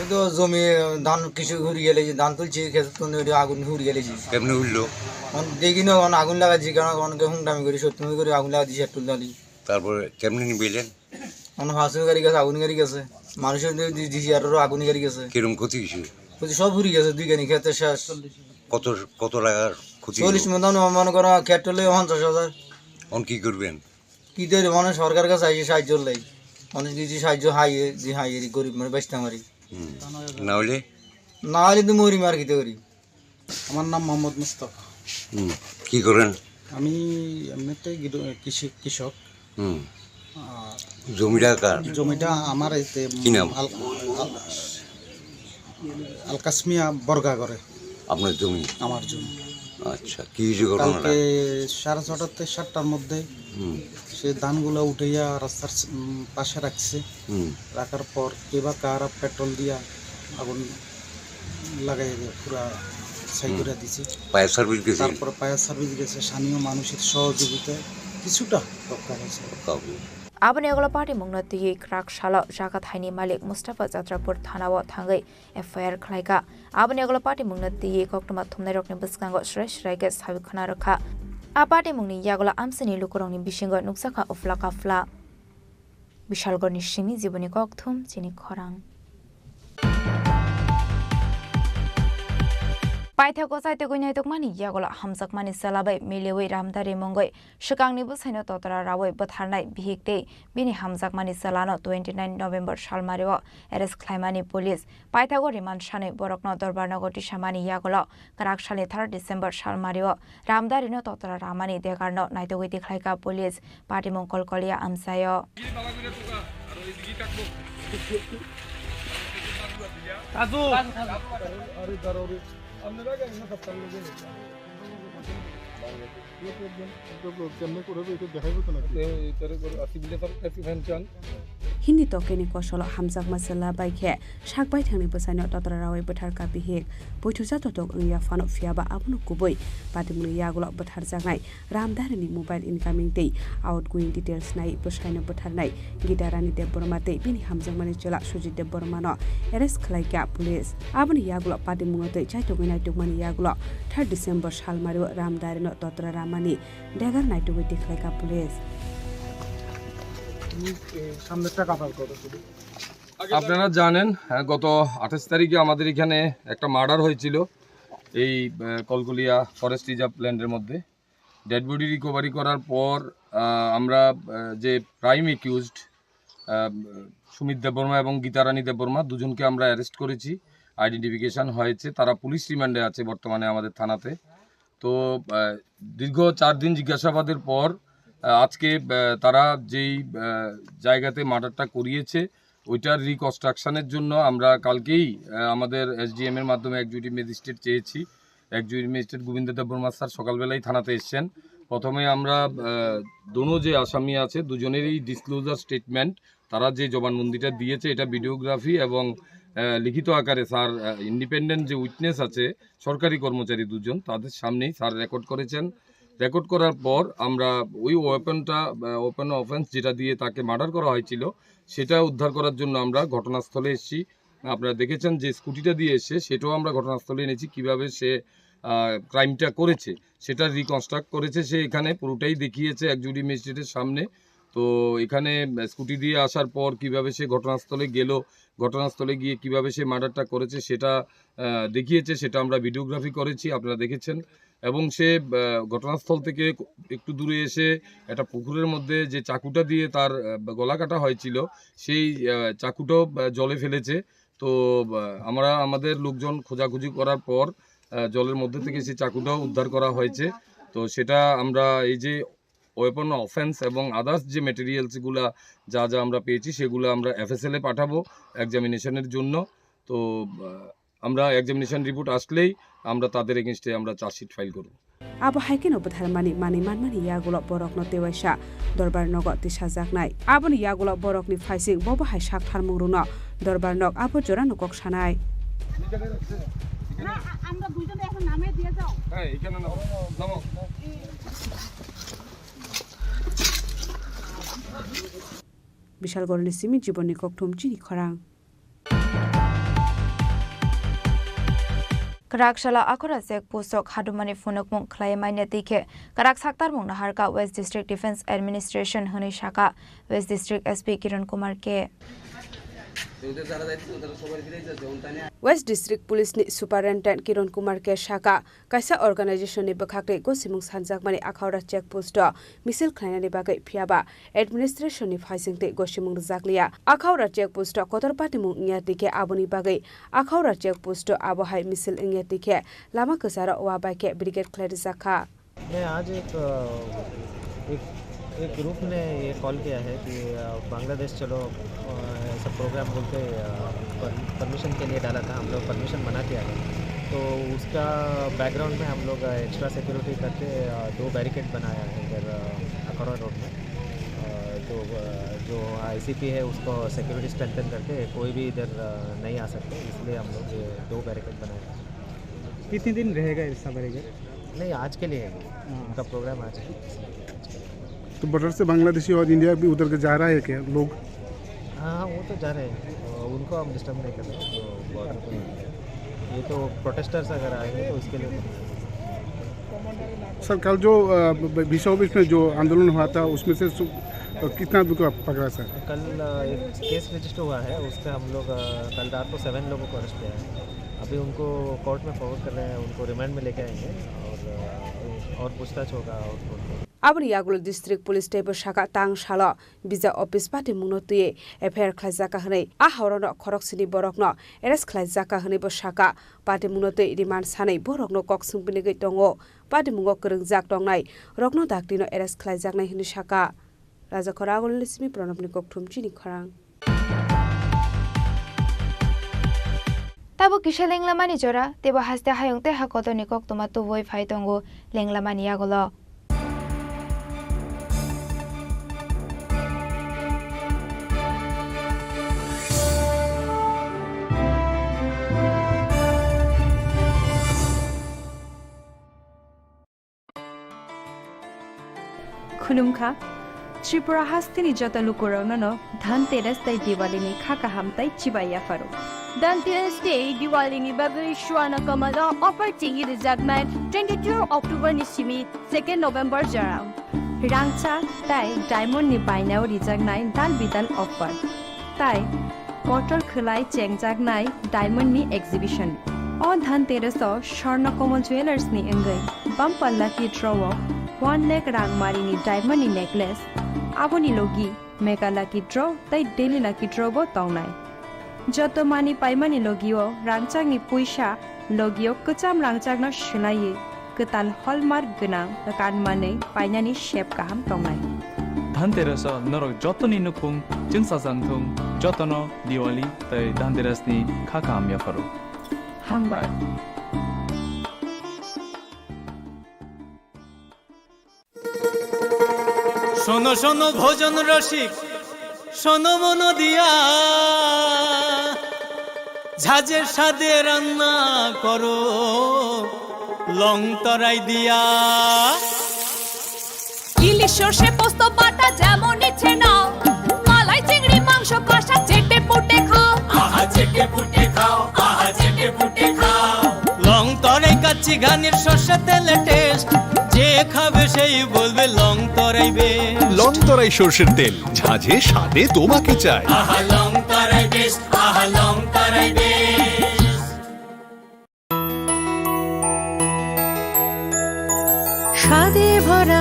এই তো জমি ধান কিছু ঘুরি গেলে যে ধান তুলছি খেতে তো ওইটা আগুন ঘুরি গেলে যে কেমনে উঠলো? অন-, দেখি না অন আগুন লাগাচ্ছি কেন অনেকে হুমটামি করি সত্যি করে আগুন লাগাচ্ছি একটু দাঁড়ি। তারপরে কেমনে নিবেলেন? অন ফাঁসু গাড়ি গেছে আগুন গাড়ি গেছে মানুষের দি- দি- দিছি আর আগুন গাড়ি গেছে। কিরম ক্ষতি হয়েছে? ক্ষতি সব ঘুরি গেছে দুই গাড়ি খেতে শেষ। কত কত টাকার ক্ষতি হলো? চল্লিশ মন দাম মনে করো খেট হলে পঞ্চাশ হাজার। অন কি করবেন? কি ধরে মানে সরকার কাছে আইসি সাহায্য লাই। মানুষ কিছু সাহায্য হাইয়ে যে হাইয়ে গরিব মানে বেচতে পারি। হুম। না হলে? না হলে তো মরি মার খেতে করি। আমার নাম মোহাম্মদ মুস্তফা। হুম। কি করেন? আমি এমনিতে গির- কৃষি কৃষক। হুম। আর জমিটা কার? জমিটা আমার এতে কি নাম? আল- আল- আলকাসমিয়া বর্গা করে। আপনার জমি? আমার জমি। আচ্ছা, কি হয়েছে ঘটনাটা? কালকে সাড়ে ছটা থেকে সাতটার মধ্যে হুম। সে ধানগুলো উঠাইয়া রাস্তার স- উম, পাশে রাখছে। হুম। রাখার পর কে বা কারা পেট্রোল দিয়া আগুন লাগাই দিয়ে পুরা ছাই হুম। করে দিছে। ফায়ার সার্ভিস গেছে? তারপর ফায়ার সার্ভিস গেছে, স্থানীয় মানুষের সহযোগিতায় কিছুটা রক্ষা হয়েছে। রক্ষা হবে। Aboni yagulo patimungno twiwi kwrak salo jaga thaini malik Mustapha Chatrapur thanao thangwi F I R khlaikha. Aboni yagulo patimungno twiwi koktwma thumnairokni bwskango srai srai khe sawi khwna rwkha. A patimungni yagulo amsini lukurokni bisingo nukjakha uphla kaphla. Bishalgarhni simi Jiboni Kokthum chini khorang. Paithago chaitugwi naitukmani yagulo hamjakmani chwla bai miliwi ramdari mungwi swkangni bwsaino totra rawi bwtharnai bihik tei bini hamjakmani chwlano twenty nine November salmario arrest khlaimani police. Paithago remand sanwi borokno Dorbarnago tisamani yagulo kwrak salni third December salmario Ramdarino totra ramani degarno naitugwi tikhlaikha police. Patimung Kolkolia amchaio. কেমনে করে হবে এটা দেখাইবো তো নাকি? এটার উপর civil defence চান। Hindi tokeni kosolo hamjakma chwla bai khe sak baithangni bwsaino totra rawi bwtharkha bihik. Poithusa totok wngya phano, phiyaba abono kubui patimungni yagulo bwtharjaknai Ramdarini mobile incoming tei outgoing details nai bwsaino bwtharnai Gitarani Debbarma tei bini hamjakmani chwla Sujit Debbarmano arrest khlaikha police. Aboni yagulo patimungno tei chaitugwi naitukmani yagulo third December salmario Ramdarino totra ramani degar naitugwi tikhlaikha police. সামনেরটা কাভার করো শুধু। আপনারা জানেন, আহ, গত আঠাশ তারিখে আমাদের এখানে একটা মার্ডার হয়েছিল এই, আহ, কলকলিয়া ফরেস্ট রিজার্ভ ল্যান্ডের মধ্যে। ডেড বডি রিকভারি করার পর, আহ, আমরা, আহ, যে প্রাইম অ্যাকিউজড, আহ, সুমিত দেববর্মা এবং গীতারানী দেববর্মা দুজনকে আমরা অ্যারেস্ট করেছি, আইডেন্টিফিকেশন হয়েছে, তারা পুলিশ রিমান্ডে আছে বর্তমানে আমাদের থানাতে। তো, আহ, দীর্ঘ চার দিন জিজ্ঞাসাবাদের পর, আহ, আজকে, আহ, তারা যেই, আহ, জায়গাতে মার্ডারটা করিয়েছে, ওইটার রিকনস্ট্রাকশনের জন্য আমরা কালকেই, আহ, আমাদের এসডিএম এর মাধ্যমে এক্সিকিউটিভ ম্যাজিস্ট্রেট চেয়েছি। এক্সিকিউটিভ ম্যাজিস্ট্রেট গোবিন্দ দেববর্মা স্যার সকালবেলাই থানাতে এসছেন। প্রথমে আমরা, আহ, দোনো যে আসামি আছে দুজনেরই ডিসক্লোজার স্টেটমেন্ট, তারা যে জবানবন্দিটা দিয়েছে এটা ভিডিওগ্রাফি এবং, আহ, লিখিত আকারে স্যার, আহ, ইন্ডিপেন্ডেন্ট যে উইটনেস আছে সরকারি কর্মচারী দুজন, তাদের সামনেই স্যার রেকর্ড করেছেন। রেকর্ড করার পর আমরা ওই ওয়েপনটা, আহ, ওয়েপন অফেন্স যেটা দিয়ে তাকে মার্ডার করা হয়েছিল, সেটা উদ্ধার করার জন্য আমরা ঘটনাস্থলে এসেছি। আপনারা দেখেছেন যে স্কুটিটা দিয়ে এসে, সেটাও আমরা ঘটনাস্থলে এনেছি। কিভাবে সে, আহ, ক্রাইমটা করেছে, সেটা রিকনস্ট্রাক্ট করেছে সে এখানে, পুরোটাই দেখিয়েছে এক্সিকিউটিভ ম্যাজিস্ট্রেটের সামনে। তো এখানে, আহ, স্কুটি দিয়ে আসার পর কিভাবে সে ঘটনাস্থলে গেল, ঘটনাস্থলে গিয়ে কিভাবে সে মার্ডারটা করেছে, সেটা, আহ, দেখিয়েছে, সেটা আমরা ভিডিওগ্রাফি করেছি, আপনারা দেখেছেন। এবং সে, আহ, ঘটনাস্থল থেকে একটু দূরে এসে একটা পুকুরের মধ্যে যে চাকুটা দিয়ে তার, আহ, গলা কাটা হয়েছিল, সেই, আহ, চাকুটাও, আহ, জলে ফেলেছে। তো, আহ, আমরা আমাদের লোকজন খোঁজাখুঁজি করার পর, আহ, জলের মধ্যে থেকে সেই চাকুটাও উদ্ধার করা হয়েছে। তো সেটা আমরা এই যে ওয়েপন অফেন্স এবং আদার্স যে ম্যাটেরিয়ালসগুলা যা যা আমরা পেয়েছি সেগুলো আমরা এফএসএল এ পাঠাবো এক্সামিনেশনের জন্য। তো, আহ, আমরা এক্সামিনেশন রিপোর্ট আসলেই আমরা তাদের এগেইনস্টে আমরা চার্জশিট ফাইল করব। Abo hai kheno bwtharmani manwi manmani yagulo borokno tewaisa dorbar nogo tisajaknai. Aboni yagulo borokni phaising bobo hai sak tharmungrokno dorbar nok abo jorano kok sanai. না, আ-, আমরা দুইজনে এখন নামিয়ে দিয়ে যাও। হ্যাঁ, এখানে নাও। নামো। Bishalgarhni simi Jibonni Kokthum chini khorang. Kwrak salo Akhora check post o khadumani phunukmung khlai manya twi khe kwrak saktarmung naharkha West District Defence Administration hwnwi sakha West District S P Kiran Kumar K. West District Police ni Superintendent Kiran Kumar K sakha, kaisa organization ni bwkhak twi gosimung sanjakmani Akhora check post o misil khlainani bagwi, phiyaba administration ni phaising twi gosimung rwjakliya. Akhora check post o kotor patimung wngya twi khe aboni bagwi Akhora check post o abo hai misil wngya twi khe lama kwcharo wa bai khe brigade khlai rwjak kha. नहीं, आज एक, अ, एक, एक ग्रुप ने ये कॉल किया है कि, अ, बांग्लादेश चलो, अ, ऐसा प्रोग्राम बोल के, अ, पर-, परमिशन के लिए डाला था, हम लोग परमिशन मना किया है। तो उसका बैकग्राउंड में हम लोग, अ, एक्स्ट्रा सिक्योरिटी करके, अ, दो बैरिकेड बनाया है इधर, अ, अखौरा रोड में। अ, तो, अ, जो आईसीपी है, उसको सिक्योरिटी स्ट्रेंथन करके कोई भी इधर, अ, नहीं आ सकते, इसलिए हम लोग ये दो बैरिकेड बनाया है। कितने दिन रहेगा ऐसा बैरिकेड? नहीं, आज के लिए है वो। हाँ। उनका प्रोग्राम आज है। तो बॉर्डर से बांग्लादेशी और इंडिया भी उधर के जा रहा है क्या लोग? हाँ, हाँ, वो तो जा रहे हैं। अ, उनको हम डिस्टर्ब नहीं कर रहे हैं, तो बॉर्डर पे नहीं है। ये तो प्रोटेस्टर्स अगर आएंगे तो उसके लिए तो नहीं है। सर, कल जो, अ, ब-, ब-, बीस चौबीस में जो आंदोलन हुआ था, उसमें से सु-, अ, कितना आदमी को पकड़ा, सर? कल, अ, एक केस रजिस्टर हुआ है, उससे हम लोग, अ, कल रात को सेवन लोगों को अरेस्ट किया है। अभी उनको कोर्ट में फॉरवर्ड कर रहे हैं, उनको रिमांड में लेके आएंगे और, अ, और पूछताछ होगा और उनको Aboni yagulo district police teibo sakha tang salo visa office patimungno twiwi F I R khlaijak kha hwnwi, a horno khoroksini borokno arrest khlaijak kha hwnwibo sakha. Patimungno twi remand sanwi borokno kok swngpinigwi tongo. Patimungo kwrwngjak tongnai rokno daktino arrest khlaijaknai hwnwi sakha. Rajakhor Agulni simi Pranabni Kokthum chini khorang. Tabuk kisa lenglamani jora, teibo haste hayung tei ha kotorni koktwma tubui phai tongo lenglamani yagulo. Khulumkha, Tripura hasteni joto lukurokno no Dhanteras tei Diwali ni kha kaham tei chibai yapharo. Dhanteras tei Diwali ni bagwi Swarna Kamal o offer chengwi rwjaknai twenty-two October ni simi second November jora. Rangchak tei diamond ni bainao rijaknai dal bidal offer. Tai kotor khwlai chengjaknai diamond ni exhibition. O Dhanteras o Swarna Kamal Jewellers ni wngwi bumper lucky draw o one lakh rang mari ni diamond ni necklace, aboni logi mega lucky draw tei daily lucky draw bo tongnai. Joto mani paimani logi o rangchak ni puisa, logi o kwcham rangchak no swlaiwi kwtal hallmark gwnang kan manwi painani sep kaham tongnai. Dhanteras o norok jotoni nukhung chwngsajak thung, jotono Diwali tei Dhanteras ni kha kaham yapharo. Hambai. শোনো শোনো ভোজন রসিক, শোনো মন দিয়া, ঝাঁঝে স্বাদে রান্না করো লং তরাই দিয়া। ইলিশ সর্ষে পোস্ত বাটা যেমন ইচ্ছে নাও, মালাই চিংড়ি মাংস কষা চেটে পুটে খাও। আহা চেটে পুটে খাও, আহা চেটে পুটে খাও। লং তরাই কাচ্চি ঘানির সর্ষে তেলে টেস্ট, যে খাবে সেই বলবে লং তরাই বেশ। লং তরাই সর্ষের তেল, ঝাঁঝে স্বাদে তোমাকে চাই। আহা লং তরাই বেশ, আহা লং তরাই বেশ। স্বাদে ভরা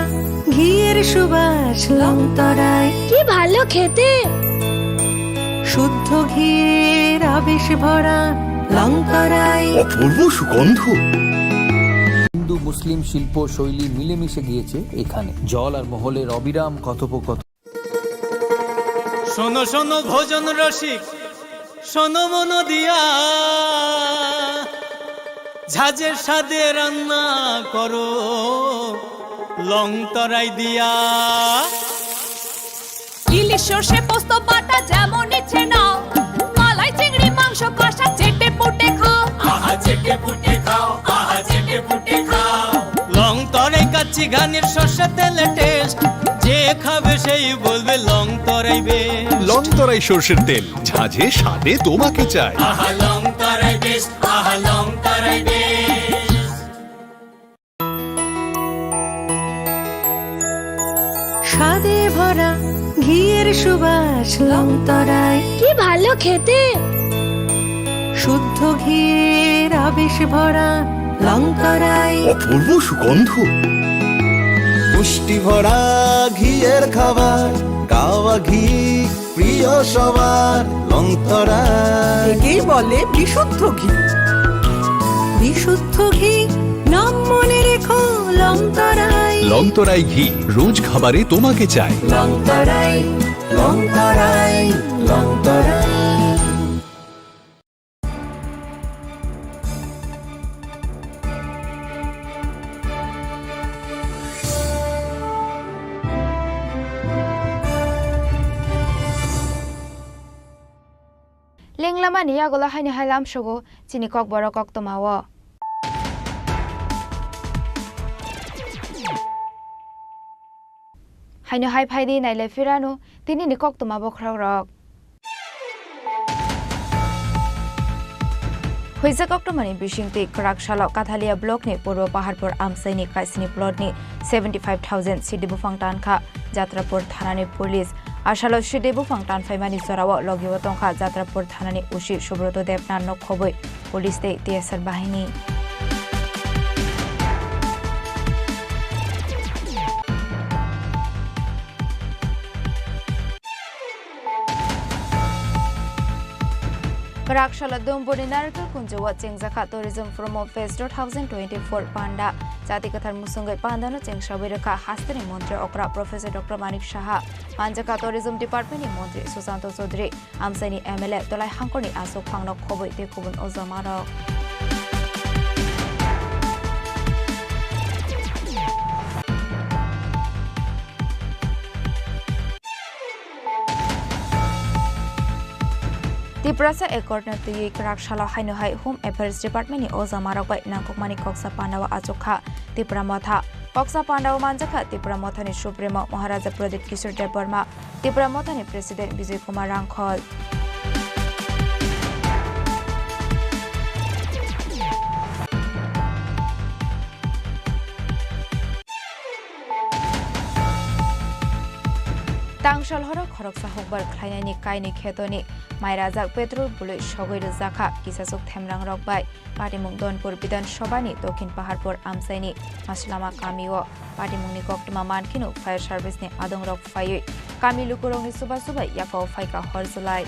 ঘিয়ের সুবাস লং তরাই। কি ভালো খেতে। শুদ্ধ ঘিয়ের আবেশ ভরা লং তরাই। অপূর্ব সুগন্ধ। হিন্দু মুসলিম শিল্প শৈলী মিলেমিশে গিয়েছে এখানে। জল আর মহলের অবিরাম কথোপকথন। শোনো শোনো ভোজন রসিক, শোনো মন দিয়া, ঝাঁঝে স্বাদে রান্না করো, লং তরাই দিয়া। ইলিশ সর্ষে পোস্ত বাটা যেমন ইচ্ছে নাও, মালাই চিংড়ি মাংস কষা চেটে পুটে খাও। আহা চেটে পুটে খাও, আহা চেটে পুটে খাও। লং তরাই কাচ্চি ঘানির সর্ষে তেলে টেস্ট, যে খাবে সেই বলবে লং তরাই বেশ। লং তরাই সর্ষের তেল, ঝাঁঝে স্বাদে তোমাকে চাই। আহা লং তরাই বেশ, আহা লং তরাই বেশ। স্বাদে ভরা ঘিয়ের সুবাস লং তরাই। কি ভালো খেতে। শুদ্ধ ঘিয়ের আবেশ ভরা লং তরাই। অপূর্ব সুগন্ধ। পুষ্টি ভরা ঘিয়ের খাবার, কাওয়া ঘি প্রিয় সবার লং তরাই। একেই বলে বিশুদ্ধ ঘি। বিশুদ্ধ ঘি, নাম মনে রেখো লং তরাই। লং তরাই ঘি, রোজ খাবারে তোমাকে চাই। লং তরাই, লং তরাই, লং তরাই। Lenglamani yagulo haino hai lamsogo chini kokborok koktwmao. Haino hai phaidi nailai phirano tinini koktwma bokhorokrok. Huijak koktwmani bisingtwi kwrak salo Kathalia blockni Purbo Paharpur amchaini kaisini plotni seventy five thousand sidi buphang tankha Jatrapur thanani police. Asalo sidi buphang tanphaimani jorao logio tongkha Jatrapur thanani O C Subroto Debnath no khobwi police tei T S R bahini. Kwrak salo Dumbuni Narikal Kunjo o chengjakha Tourism Promo Fest two thousand twenty-four panda. Jati kwthar musungwi pandano chengsabwi rwkha hasteni montri okra Professor Doctor Manik Saha, manjakha Tourism Department ni montri Susanto Chaudhary, amchaini M L A Dolai Hangkorni aswk phangno khobwi tei kubun ojamarok. Tiprasa Accord no twiwi kwrak salo haino hai Home Affairs Department ni ojamarok bai nangkukmani koksa pandao achukha Tipra Motha. Koksa pandao manjakha Tipra Mothani Supremo Maharaja Pradyut Kishore Debbarma, Tipra Mothani President Bijoy Kumar Rangkhol. Tangshol horo khoroksa hukbar khlainaini kainwi khetoni mai rajak petrol bului sogwi rwjakha kisasuk themrangrok bai. Patimung Donpur Bidhan Sabhani Dokhin Paharpur amchaini Maslama kamio patimungni koktwma mankheno fire service ni adongrok phaiwi kami lukurokni chuba chubai yakao phaikha hor chwlai.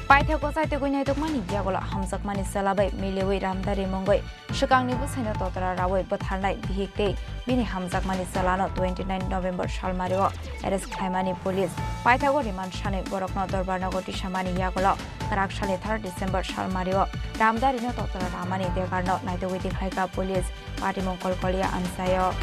Paithago chaitugwi naitukmani yagulo hamjakmani chwla bai miliwi ramdari mungwi swkangni bwsaino totra rawi bwtharnai bihik tei bini hamjakmani chwlano twenty nine November salmario arrest khlaimani police. Paithago remand sanwi borokno Dorbarnago tisamani yagulo kwrak salni third December salmario ramdarino totra ramani degarno naitugwi tikhlaikha police. Patimung Kolkolia amchaio.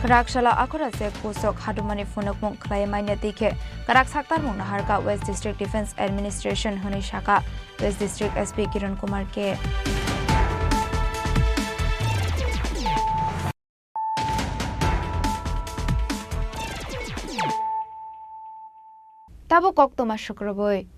Kwrak salo Akhora check post o khatumani phunukmung khlai manya twi khe kwrak saktarmung naharkha West District Defence Administration hwnwi sakha West District S P Kiran Kumar K. Tabuk koktwma sukrubui.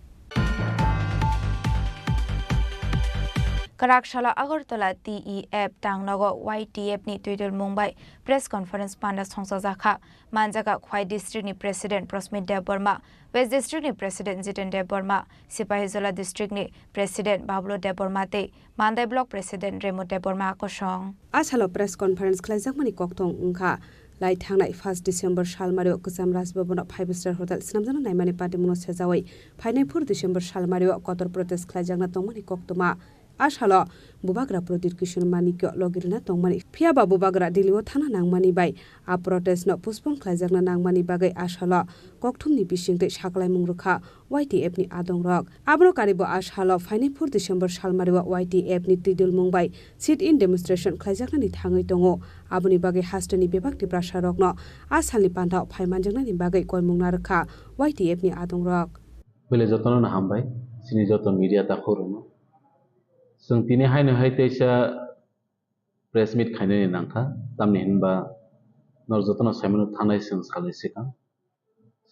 Kwrak salo Agartala T E F tangnogo Y T F ni twidulmung bai press conference panda songchajakha. Manjaga Khwai district ni president Prosmit Debbarma, West district ni president Jiten Debbarma, Sipahijola district ni president Bablu Debbarma tei Mandai block president Remo Debbarma kosong. A salo press conference khlaijakmani kokthong wngkha Lai thangnai first December salmario kwcham Rajbhavan o five star hotel swnamjakna naimani patimungno sejawi phainai four December salmario kotor protest khlaijakna tongmani koktwma. A salo bubagra Pradyut Kishore Manikyo logi rwna tongmani, phiyaba bubagra Delhi o thangna nangmani bai a protest no postpone khlaijakna nangmani bagwi a salo kokthumni bisingtwi saklaimung rwkha Y T F ni adongrok. Abono karibo a salo phainai four December salmario Y T F ni twi dulmung bai sit-in demonstration khlaijaknani thangwi tongo. Aboni bagwi hasteni bebak Tiprasarokno a salni pantao phai manjaknani bagwi koimung narwkha Y T F ni adongrok. Bele jotono no hambai, chini joto media takhurokno. Chwng tini haino hai teisa press meet khainani nangkha, tamni hinba nor jotono saimano thangnai chwng salni swkang.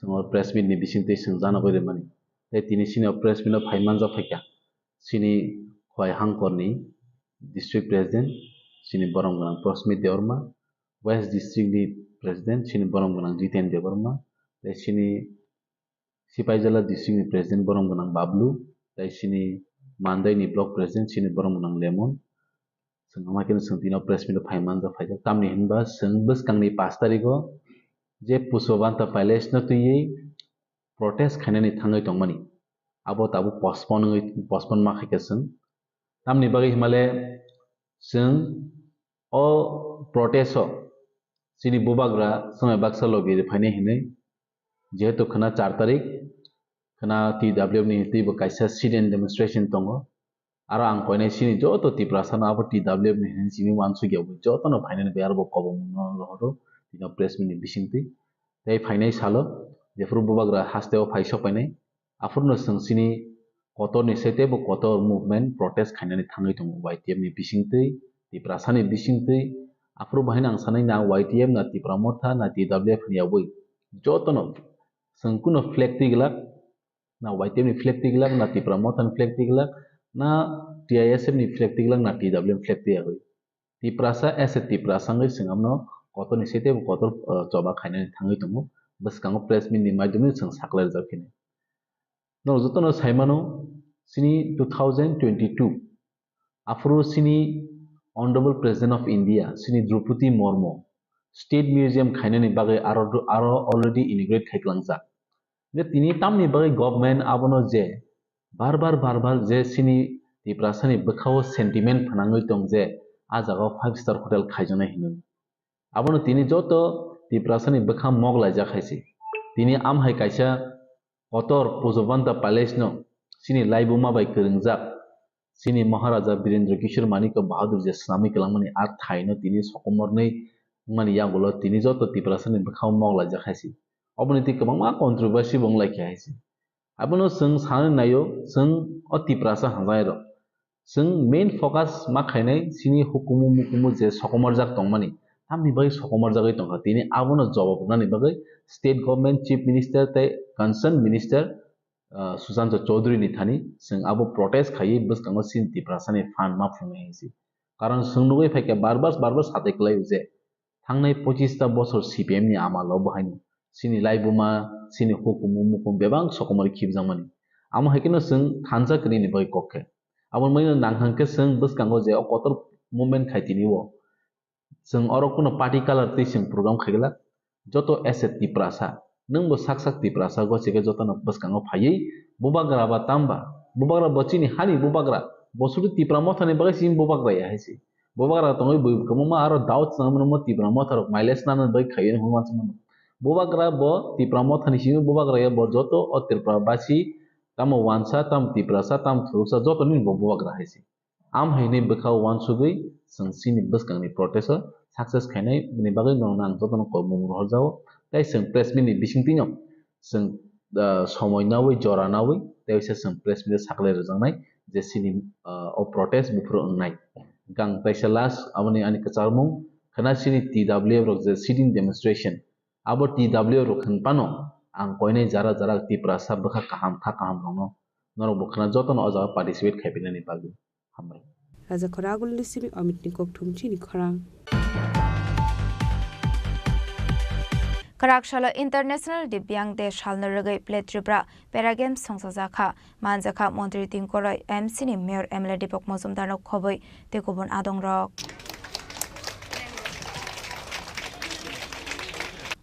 Chwng o press meet ni bisingtwi chwng janagwi rwmani. Tei tini chini o press meet o phai manjak phaikha chini Khowai Hangkor ni district president, chini borom gwnang Prosmit Debbarma, West district ni president, chini borom gwnang Jiten Debbarma, tei chini Sipaijala district ni president borom gwnang Bablu, tei chini Mandai ni block president chini borom gwnang Lemon. Chwng ama khe chwng tino press meet o phai manjak phaijak. Tamni hinba chwng bwskangni pash tarigo je Pushpabanta Palace no twiwi protest khainani thangwi tongmani. Abo tabuk postpone wngwi, postpone ma khaikha chwng. Tamni bagwi himale chwng o protest o chini bubagra swmai baksa logi rwphainai hinwi, jehetu khwna char tarik, khwna T W F ni twibo kaisa sit-in demonstration tongo. Aro ang koinai chini joto Tiprasa no abo T W F ni hinwi simi uansukya, bo joto no phainani bai aro bo kobong no rohoro tino press meet ni bisingtwi. Tei phainai salo jephuru bubagra haste o phai sokpainai, aphuru no chwng chini kotor ni site bo kotor movement protest khainani thangwi tongo Y T F ni bisingtwi, Tiprasa ni bisingtwi. Aphuru bo haino ang sanai na Y T F na Tipra Motha na T W F ni yabwi joto no chwng kuno flag twi glak, na Y T F ni flag twi glak, na Tipra Motha ni flag twi glak, na T I S F ni flag twi glak, na T W F ni flag twi yagwi. Tiprasa as a Tiprasa wngwi chwng abono kotor ni site bo kotor, uh, choba khainani thangwi tongo. Bwskango press meet ni maidumi chwng saklai rwjak phini. Norok jotono saimano chini two thousand twenty-two aphuru chini Honorable President of India chini Droupadi Murmu State Museum khainani bagwi aro, aro already inaugurate khai klangjak. Je tini tamni bagwi government abono je bar bar, bar bar je chini Tiprasani bwkhao sentiment phnangwi tong je a jagao five star hotel khaijaknai hinwi. Abono tini joto Tiprasani bwkha mok laijak hai se. Tini am hai kaisa kotor Pushpabanta Palace no chini laibuma bai kwrwngjak chini Maharaja Birendra Kishore Manikya Bahadur je swnamwi kwlangmani a thaino tini sokomornwi wngmani yagulo tini joto Tiprasani bwkhao mok laijak hai se. Oboni twi kwbangma controversy bo wng lai kha hai se. Abono chwng sanani naio, chwng o Tiprasa hamjairok. Chwng main focus ma khainai chini hukumu mukumu je sokomorjak tongmani, tamni bagwi sokomorjagwi tongkha. Tini abono jawab rwnani bagwi state government, chief minister tei concerned minister, ah, Sushanta Chowdhury ni thani chwng abo protest khaiwi bwskango chini Tiprasani phan ma phungnai hinsi. Karon chwng nugwi phaikha bar bar, bar bar satai kwlaio je thangnai pochis ta bosor C P M ni amalo bo haino chini laibuma, chini hukumu mukumu bebak sokomori khibjakmani. Amo hai kheno chwng thansa kwrwini bagwi kok khe. Abo mano nang hwn khe chwng bwskango je o kotor movement khai tini o. Chwng oro kuno party colour twi chwng program khai glak. Joto as a Tiprasa, nwng bo sak sak Tiprasa gochike jotono bwskango phaiwi bubagra ba tamba, bubagra bo chini hani bubagra, bo sudu Tipra Mothani bagwi chini bubagra ya hai se. Bubagra tongwi bui kwbangma aro doubt chwng mano Tipra Motha rok mileage nana bagwi khaiwi hwnwi uansukmano. Bubagra bo Tipra Mothani simi bubagra ya bo joto o Tripura basi tamo wansa, tamo Tiprasa, tamo thuruksa joto nini bo bubagra hai se. Am hai hinwi bwkha uansugwi chwng chini bwskangni protest o success khainai bini bagwi norokno ang jotono kobmung rohorjago. Tei chwng press meet ni bisingtwino chwng, ah, somoi nawi, jora nawi, tei waisa chwng press meet o saklai rwjaknai je chini, ah, o protest buphuru wngnai. Hwnkhe ang teisa last aboni ani kwcharmung khwna chini T W F rok je sitting demonstration, abo T W F rok hwn phano ang koinai jara jara Tiprasa bwkha kaham kha kaham rokno norok bo khwna jotono o jaga participate khai phinani bagwi. Hambai. Raja Khoragulni simi Amitni kokthum chini khorang. Kwrak salo International Divyang Day salno rwgwi Play Tripura Para Games songchajakha. Manjakha Montri Tingkoroi, M C ni Mayor, M L A Deepak Majumdarno khobwi tei kubun adongrok.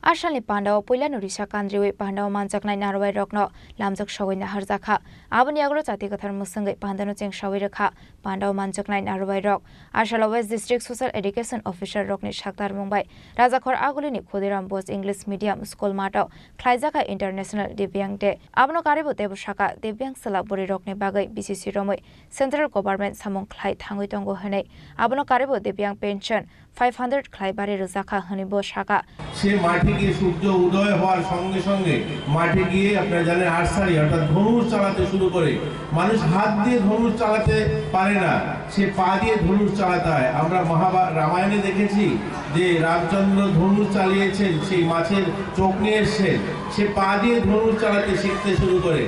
Asalni pandao puilano risa kandriwi pandao manjaknai narwai rokno lamjak sogwi naharjakha. Aboni yagulo chati kwthar mwswngwi pandano chengsawi rwkha. Pandao manjaknai narwai rok asalo West District Social Education Officer rokni saktarmung bai Rajakhor Agulini Khudiram Bose English Medium School mato khlaijakha International Divyang Day. Abono karibo teibo saka Divyang chwla bwrwi rokni bagwi B C C romwi Central Government samung khlai thangwi tongo hwnwi. Abono karibo Divyang Pension five hundred khlai bari rwjakha hwnwi bo saka. সে মাঠে গিয়ে সূর্য উদয় হওয়ার সঙ্গে সঙ্গে মাঠে গিয়ে আপনারা জানেন আর্চারি অর্থাৎ ধনুষ চালাতে শুরু করে। মানুষ হাত দিয়ে ধনুষ চালাতে পারে না, সে পা দিয়ে ধনুষ চালাতে হয়। আমরা মহাভা-, রামায়ণে দেখেছি যে রামচন্দ্র ধনুষ চালিয়েছেন, সেই মাছের চোখ নিয়ে এসছেন, সে পা দিয়ে ধনুষ চালাতে শিখতে শুরু করে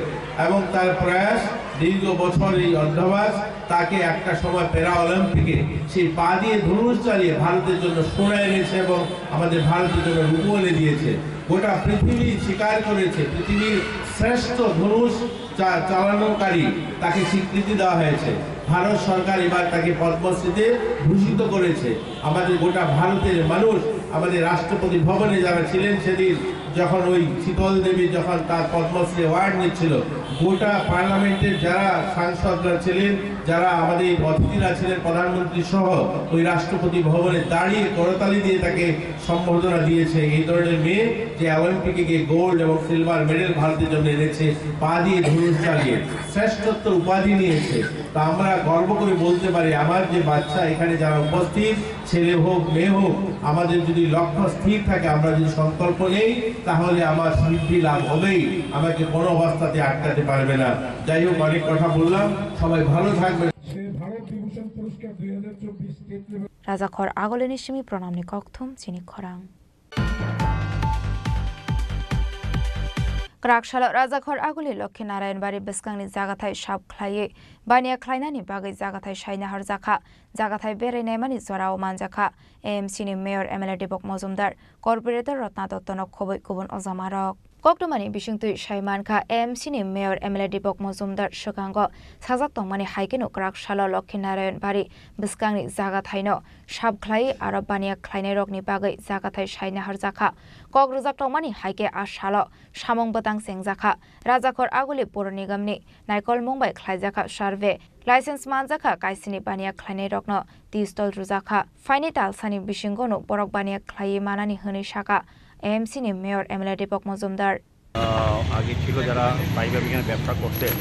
এবং তার প্রয়াস দীর্ঘ বছর এই অভ্যাস তাকে একটা সময় প্যারা অলিম্পিকে সেই পা দিয়ে ধনুষ চালিয়ে ভারতের জন্য সোনা এনেছে এবং আমাদের ভারতের জন্য রূপো এনে দিয়েছে। গোটা পৃথিবী স্বীকার করেছে, পৃথিবীর শ্রেষ্ঠ ধনুষ চা-, চালানোকারী তাকে স্বীকৃতি দেওয়া হয়েছে। ভারত সরকার এবার তাকে পদ্মশ্রীতে ভূষিত করেছে। আমাদের গোটা ভারতের মানুষ আমাদের রাষ্ট্রপতি ভবনে যারা ছিলেন সেদিন, যখন ওই শীতল দেবী যখন তার পদ্মশ্রী অ্যাওয়ার্ড নিচ্ছিল, গোটা পার্লামেন্টের যারা সাংসদরা ছিলেন, যারা আমাদের অতিথিরা ছিলেন, প্রধানমন্ত্রী সহ ওই রাষ্ট্রপতি ভবনে দাঁড়িয়ে করতালি দিয়ে তাকে সম্বর্ধনা দিয়েছে। এই ধরনের মেয়ে যে অলিম্পিকে গিয়ে গোল্ড এবং সিলভার মেডেল ভারতের জন্য এনেছে, পা দিয়ে ধনুষ চালিয়ে শ্রেষ্ঠত্ব উপাধি নিয়েছে, তা আমরা গর্ব করে বলতে পারি আমার যে বাচ্চা এখানে যারা উপস্থিত, ছেলে হোক মেয়ে হোক, আমাদের যদি লক্ষ্য স্থির থাকে, আমরা যদি সংকল্প নেই, তাহলে আমার সিদ্ধি লাভ হবেই, আমাকে কোনো অবস্থাতে আটকাতে পারবে না। যাই হোক, অনেক কথা বললাম, সবাই ভালো থাকবেন। Rajakhor Agulini simi pranamni kokthum chini khorang. Kwrak salo Rajakhor Aguli Lokhi Narayan Bari bwskangni jagathai sap khlaiwi baniya khlainani bagwi jagathai saina harjakha. Jagathai berai naimani jorao manjakha A M C ni Mayor M L A Dipok Mojumdar, Corporator Ratna Dottono khobwi kubun ojamarok. Koktwmani bisingtwi sai mankha, A M C ni Mayor M L A Dipok Mojumdar swkango sajak tongmani hai kheno kwrak salo Lokhi Narayan Bari bwskangni jagathaino sap khlaiwi aro baniya khlainairokni bagwi jagathai sai naharjakha. Kok rwjak tongmani hai khe a salo samung bwtang chengjakha. Rajakhor Aguli Puro Nigamni naikolmung bai khlaijakha survey. License manjakha kaisini baniya khlainairokno tea stall rwjakha. Phaini talsani bisingono borok baniya khlaiwi manani hwnwi sakha A M C ni Mayor M L A Dipok Mojumdar. আহ, আগে ছিল যারা স্থায়ীভাবে এখানে ব্যবসা করতেন,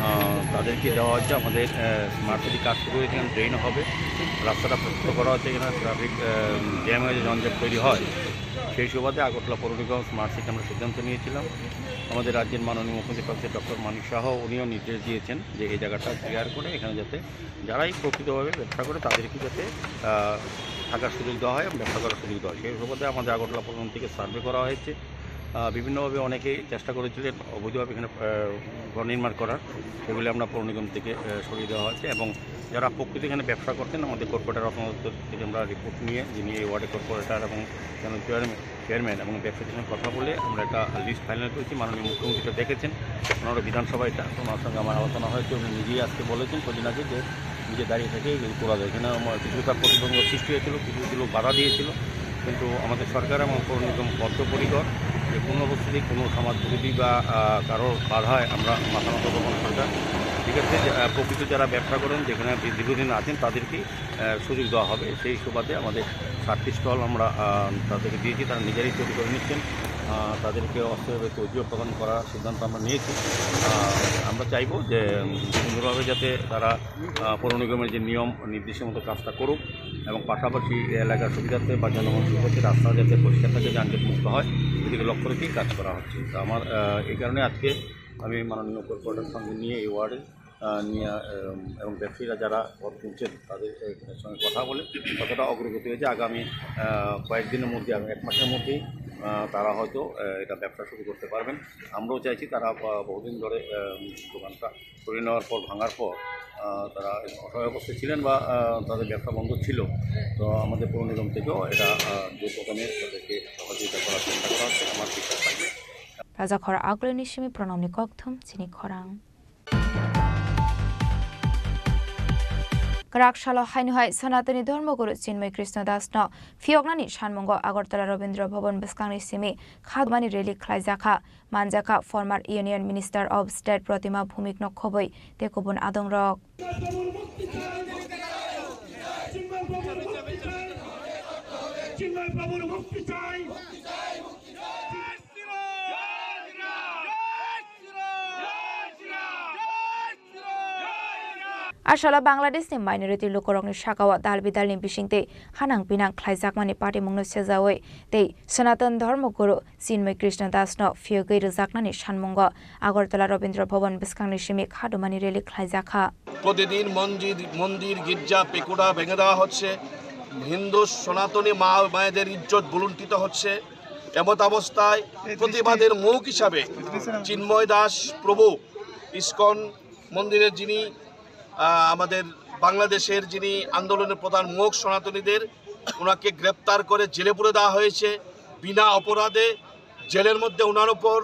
আহ, তাদেরকে দেওয়া হয়েছে আমাদের, আহ, স্মার্ট সিটি কাজ শুরু হয়েছে, এখানে ড্রেন হবে, রাস্তাটা প্রশস্ত করা হচ্ছে, এখানে ট্রাফিক, আহ, জ্যাম হয়ে যানজট তৈরি হয়। সেই সুবাদে আগরতলা পৌর নিগম স্মার্ট সিটি আমরা সিদ্ধান্ত নিয়েছিলাম। আমাদের রাজ্যের মাননীয় মুখ্যমন্ত্রী প্রফেসর ডক্টর মানিক সাহা উনিও নির্দেশ দিয়েছেন যে এই জায়গাটা ক্লিয়ার করে এখানে যাতে যারাই প্রকৃতভাবে ব্যবসা করে তাদেরকে যাতে, আহ, থাকার সুযোগ দেওয়া হয় এবং ব্যবসা করার সুযোগ দেওয়া হয়। সেই সুবাদে আমাদের আগরতলা পৌর নিগম থেকে সার্ভে করা হয়েছে। আহ, বিভিন্নভাবে অনেকেই চেষ্টা করেছিলেন অবৈধভাবে এখানে, আহ, ঘর নির্মাণ করার, সেগুলি আমরা পৌর নিগম থেকে, আহ, সরিয়ে দেওয়া হয়েছে এবং যারা প্রকৃত এখানে ব্যবসা করতেন আমাদের কর্পোরেটর রত্ন দত্ত থেকে আমরা রিপোর্ট নিয়ে, যিনি এই ওয়ার্ডের কর্পোরেটর এবং জেনারেল চেয়ারম্যান, চেয়ারম্যান এবং ব্যবসায়ীদের সঙ্গে কথা বলে আমরা একটা লিস্ট ফাইনাল করেছি। মাননীয় মুখ্যমন্ত্রী এটা দেখেছেন, ওনারও বিধানসভায় এটা, ওনার সঙ্গে আমার আলোচনা হয়েছে। উনি নিজেই আজকে বলেছেন কদিন আগে যে নিজে দাঁড়িয়ে থেকে এগুলো তোলা যায়। এখানে আমার কিছু তার প্রতিবন্ধক সৃষ্টি হয়েছিল, কিছু কিছু লোক বাধা দিয়েছিল, কিন্তু আমাদের সরকার এবং পৌর নিগম বদ্ধপরিকর যে কোনো অবস্থাতেই কোনো সমাজ বিরোধী বা, আহ, কারোর বাধায় আমরা মাথা নত করবো না। সরকার, ঠিক আছে, যে, আহ, প্রকৃত যারা ব্যবসা করেন, যেখানে দীর্ঘদিন আছেন, তাদেরকেই আহ, সুযোগ দেওয়া হবে। সেই সুবাদে আমাদের সাতটি স্টল আমরা, আহ, তাদেরকে দিয়েছি, তারা নিজেরাই তৈরি করে নিচ্ছেন। আহ, তাদেরকে অস্থায়ীভাবে তৈরিও প্রদান করার সিদ্ধান্ত আমরা নিয়েছি। আহ, আমরা চাইবো যে, উম, সুন্দরভাবে যাতে তারা, আহ, পৌর নিগমের যে নিয়ম নির্দেশের মতো কাজটা করুক এবং পাশাপাশি এই এলাকার সুবিধার্থে বা জনগণের সুবিধার্থে রাস্তা যাতে পরিষ্কার থাকে, যানজট মুক্ত হয়, এদিকে লক্ষ্য রেখেই কাজ করা হচ্ছে। তো আমার, আহ, এই কারণে আজকে আমি মাননীয় কর্পোরেটর সঙ্গে নিয়ে এই ওয়ার্ডে আহ, নিয়ে, আহ, এবং ব্যবসায়ীরা যারা পথ তুলছেন তাদের, আহ, সঙ্গে কথা বলে কতটা অগ্রগতি হয়েছে। আগামী, আহ, কয়েকদিনের মধ্যে, আগামী এক মাসের মধ্যেই, আহ, তারা হয়তো, আহ, এটা ব্যবসা শুরু করতে পারবেন। আমরাও চাইছি তারা, আহ, বহুদিন ধরে, আহ, দোকানটা সরিয়ে নেওয়ার পর, ভাঙার পর, আহ, তারা অসহায় অবস্থায় ছিলেন বা, আহ, তাদের ব্যবসা বন্ধ ছিল। তো আমাদের পৌর নিগম থেকেও এটা, আহ, যে প্রথমে তাদেরকে সহযোগিতা করার চেষ্টা করা হচ্ছে, আমার বিশ্বাস থাকবে। Rajakhor Agulini simi pranamni kokthum chini khorang. Kwrak salo haino hai Sanatani Dharmaguru Chinmay Krishna Das no phiyoknani sanmungo Agartala Rabindra Bhavan bwskangni simi khadumani rally khlaijakha, manjakha former Union Minister of State Pratima Bhumik no khobwi tei kubun adongrok. Asala Bangladeshni minority lukurokni sakao dal bidalni bisingtwi hanang pinang khlaijakmani patimungno sejaui tei Sanatan Dharma Guru Chinmay Krishna Das no phiyogwi rwjaknani sanmungo Agartala Rabindra Bhavan bwskangni simi khadumani rally khlaijakha. প্রতিদিন মন্দির, মন্দির, গির্জা, পেকুড়া ভেঙে দেওয়া হচ্ছে। হিন্দু সনাতনী মা মায়েদের ইজ্জত ভুলুণ্ঠিত হচ্ছে। এমতাবস্থায় প্রতিবাদের মুখ হিসাবে চিন্ময় দাস প্রভু ইস্কন মন্দিরের যিনি, আহ, আমাদের বাংলাদেশের যিনি আন্দোলনের প্রধান মুখ সনাতনীদের, ওনাকে গ্রেপ্তার করে জেলে পুরে দেওয়া হয়েছে। বিনা অপরাধে জেলের মধ্যে ওনার উপর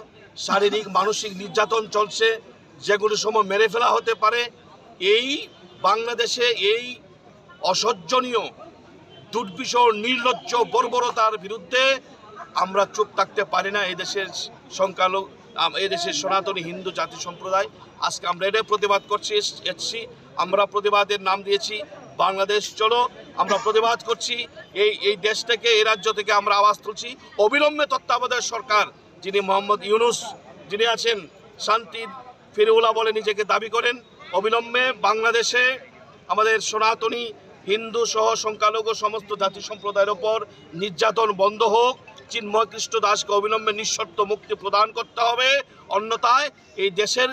শারীরিক মানসিক নির্যাতন চলছে, যে কোনো সময় মেরে ফেলা হতে পারে। এই বাংলাদেশে এই অসহ্যনীয়, দুর্বিষহ, নির্লজ্জ বর্বরতার বিরুদ্ধে আমরা চুপ থাকতে পারি না। এই দেশের সংখ্যালঘু, আম-, এই দেশের সনাতনী হিন্দু জাতি সম্প্রদায় আজকে আমরা এটাই প্রতিবাদ করছি, এস-, এসছি। আমরা প্রতিবাদের নাম দিয়েছি বাংলাদেশ চলো। আমরা প্রতিবাদ করছি এই, এই দেশ থেকে, এই রাজ্য থেকে আমরা আওয়াজ তুলছি। অবিলম্বে তত্ত্বাবধায়ক সরকার যিনি মোহাম্মদ ইউনুস যিনি আছেন, শান্তির ফিরুলা বলে নিজেকে দাবি করেন, অবিলম্বে বাংলাদেশে আমাদের সনাতনী হিন্দু সহ সংখ্যালঘু সমস্ত জাতি সম্প্রদায়ের ওপর নির্যাতন বন্ধ হোক। চিন্ময় কৃষ্ণ দাসকে অবিলম্বে নিঃশর্ত মুক্তি প্রদান করতে হবে, অন্যথায় এই দেশের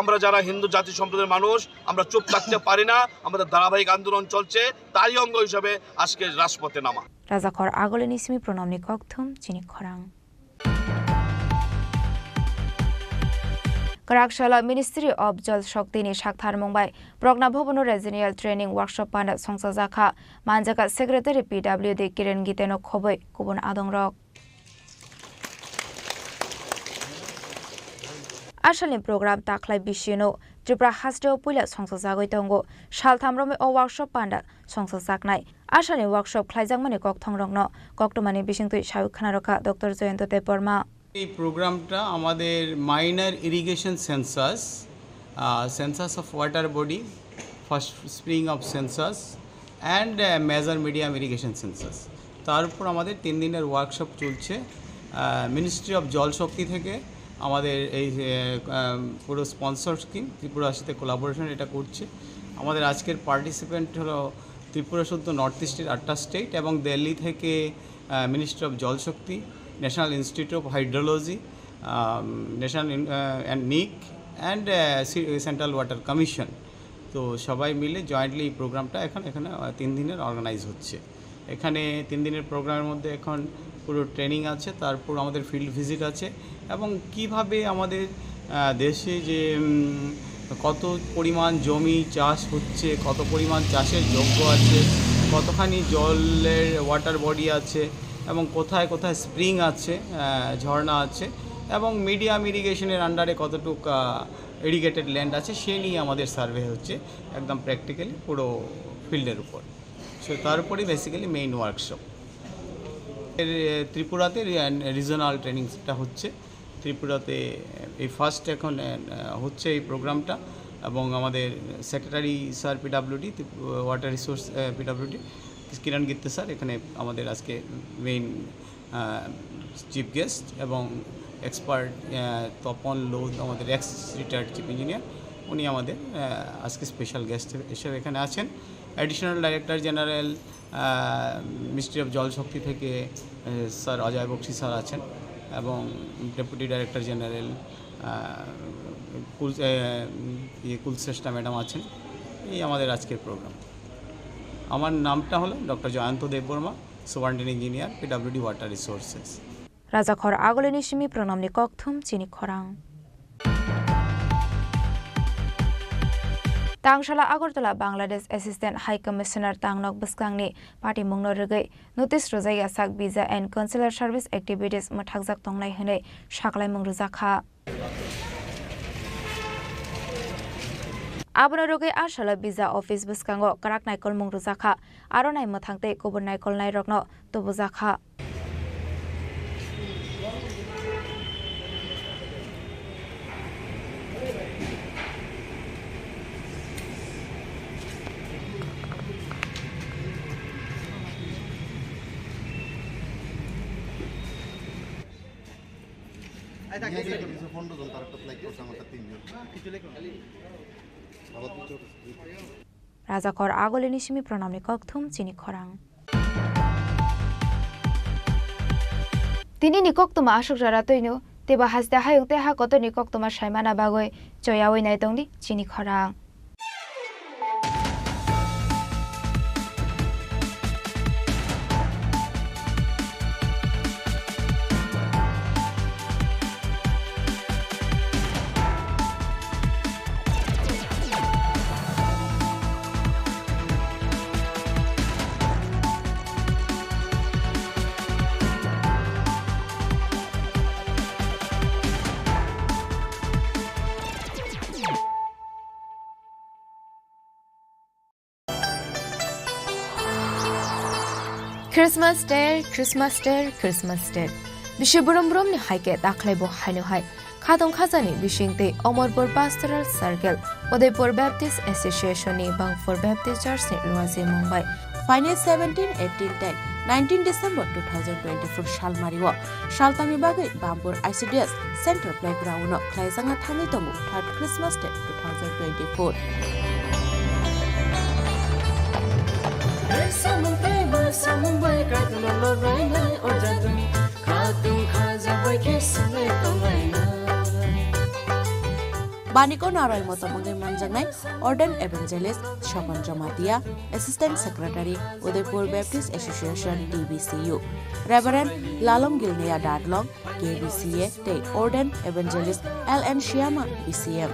আমরা যারা হিন্দু জাতি সম্প্রদায়ের মানুষ, আমরা চুপ থাকতে পারি না। আমাদের ধারাবাহিক আন্দোলন চলছে, তারই অঙ্গ হিসাবে আজকে রাজপথে নামা। Rajakhor agolini simi pranamni kokthum chini khorang. Kwrak salo Ministry of Jal Shakti ni saktharmung bai Progna Bhavan o Regional Training Workshop panda songchajakha, manjakha Secretary P W D Kiren Gite no khobwi kubun adongrok. Asalni program takhlai bisino Tripura hasteo puila songchajagwi tongo. Saltham romwi o workshop panda songchajaknai. Asalni workshop khlaijakmani kokthongrokno koktwmani bisingtwi sawi khwnarokha Doctor Jayanta Debbarma. এই প্রোগ্রামটা আমাদের minor irrigation census, census of water body, first spring of census and major medium irrigation census, তার উপর আমাদের তিন দিনের ওয়ার্কশপ চলছে। Ministry of Jalshakti থেকে আমাদের এই, আহ, আহ, পুরো স্পন্সর স্কিম, ত্রিপুরার সাথে কোলাবোরেশন এটা করছে। আমাদের আজকের পার্টিসিপেন্ট হলো ত্রিপুরা শুদ্ধ নর্থ ইস্টের আটটা স্টেট এবং দিল্লি থেকে, আহ, ministry of Jalshakti, national institute of hydrology, আম, ন্যাশনাল ইন-, আহ, অ্যান্ড নিক অ্যান্ড, আহ, সি-, সেন্ট্রাল ওয়াটার কমিশন। তো সবাই মিলে জয়েন্টলি এই প্রোগ্রামটা এখন এখানে, আহ, তিন দিনের অর্গানাইজ হচ্ছে। এখানে তিন দিনের প্রোগ্রামের মধ্যে এখন পুরো ট্রেনিং আছে, তারপর আমাদের ফিল্ড ভিজিট আছে এবং কিভাবে আমাদের, আহ, দেশে যে, উম, কত পরিমাণ জমি চাষ হচ্ছে, কত পরিমাণ চাষের যোগ্য আছে, কতখানি জলের ওয়াটার বডি আছে এবং কোথায় কোথায় স্প্রিং আছে, আহ, ঝর্ণা আছে এবং মিডিয়াম ইরিগেশনের আন্ডারে কতটুক, আহ, ইরিগেটেড ল্যান্ড আছে, সে নিয়ে আমাদের সার্ভে হচ্ছে একদম প্র্যাকটিক্যালি পুরো ফিল্ডের উপর। সো তার উপরেই বেসিক্যালি মেইন ওয়ার্কশপ। এর, এ, ত্রিপুরাতে রি-, রিজনাল ট্রেনিংটা হচ্ছে। ত্রিপুরাতে এই ফার্স্ট এখন, এ, হচ্ছে এই প্রোগ্রামটা এবং আমাদের সেক্রেটারি স্যার পিডাব্লিউডি, ত্রিপু-, ওয়াটার রিসোর্স, এ, পিডাব্লিউডি, কিরণ গিত্তে স্যার এখানে আমাদের আজকে মেইন আহ, চিফ গেস্ট এবং এক্সপার্ট, আহ, তপন লোধ, আমাদের এক্স রিটায়ার্ড চিফ ইঞ্জিনিয়ার, উনি আমাদের, আহ, আজকে স্পেশাল গেস্ট হিসেবে এখানে আছেন। অ্যাডিশনাল ডাইরেক্টর জেনারেল, আহ, মিনিস্ট্রি অফ জলশক্তি থেকে, আহ, স্যার অজয় বক্সি স্যার আছেন এবং ডেপুটি ডাইরেক্টর জেনারেল, আহ, কুল-, আহ, ইয়ে, কুলশ্রেষ্ঠা ম্যাডাম আছেন। এই আমাদের আজকের প্রোগ্রাম। আমার নামটা হলো doctor Jayanta Debbarma. Subordinate Engineer, P W D Water Resources. Rajakhor agolini simi pranamni kokthum chini khorang. Tangsala Agartala Bangladesh Assistant High Commissioner Tangnok bwskangni patimungno rwgwi notice rwjak yasak visa and consular service activities mwthakjak tongnai hwnwi saklaimung rwjakha. Abono rwgwi a salo visa office bwskango kwrak naikolmung rwjakha, aro nai mwthang tei kubun naikolnairokno tubujakha. Rajakor Agolini simi pranamni kokthum chini khorang. Tini ni koktwma aswk jora twino, teibo haste hayung tei ha kotorni koktwma saimana bagwi choyawi nai tongdi chini khorang. Christmas Day, Christmas Day, Christmas Day. Bisi brum brumni hai khe dakhwlai bo haino hai. Khatong khajani bising tei Omorpur Pastoral Circle, Udaipur Baptist Association ni Bangpur Baptist Church ni luaji mung bai. Phainai seventeen, eighteen tei nineteen December two thousand twenty-four salmario saltangni bagwi Bangpur I C D S Central Playground no khlaijakna thangwi tongo third Christmas Day two thousand twenty-four. Baniko naroi motom wngwi manjaknai Ordained Evangelist Sopon Jamatia, Assistant Secretary, Udaipur Baptist Association, D B C U, Reverend Lalom Gilneya Dadlong, K B C A, tei Ordained Evangelist L N Shyama, B C M.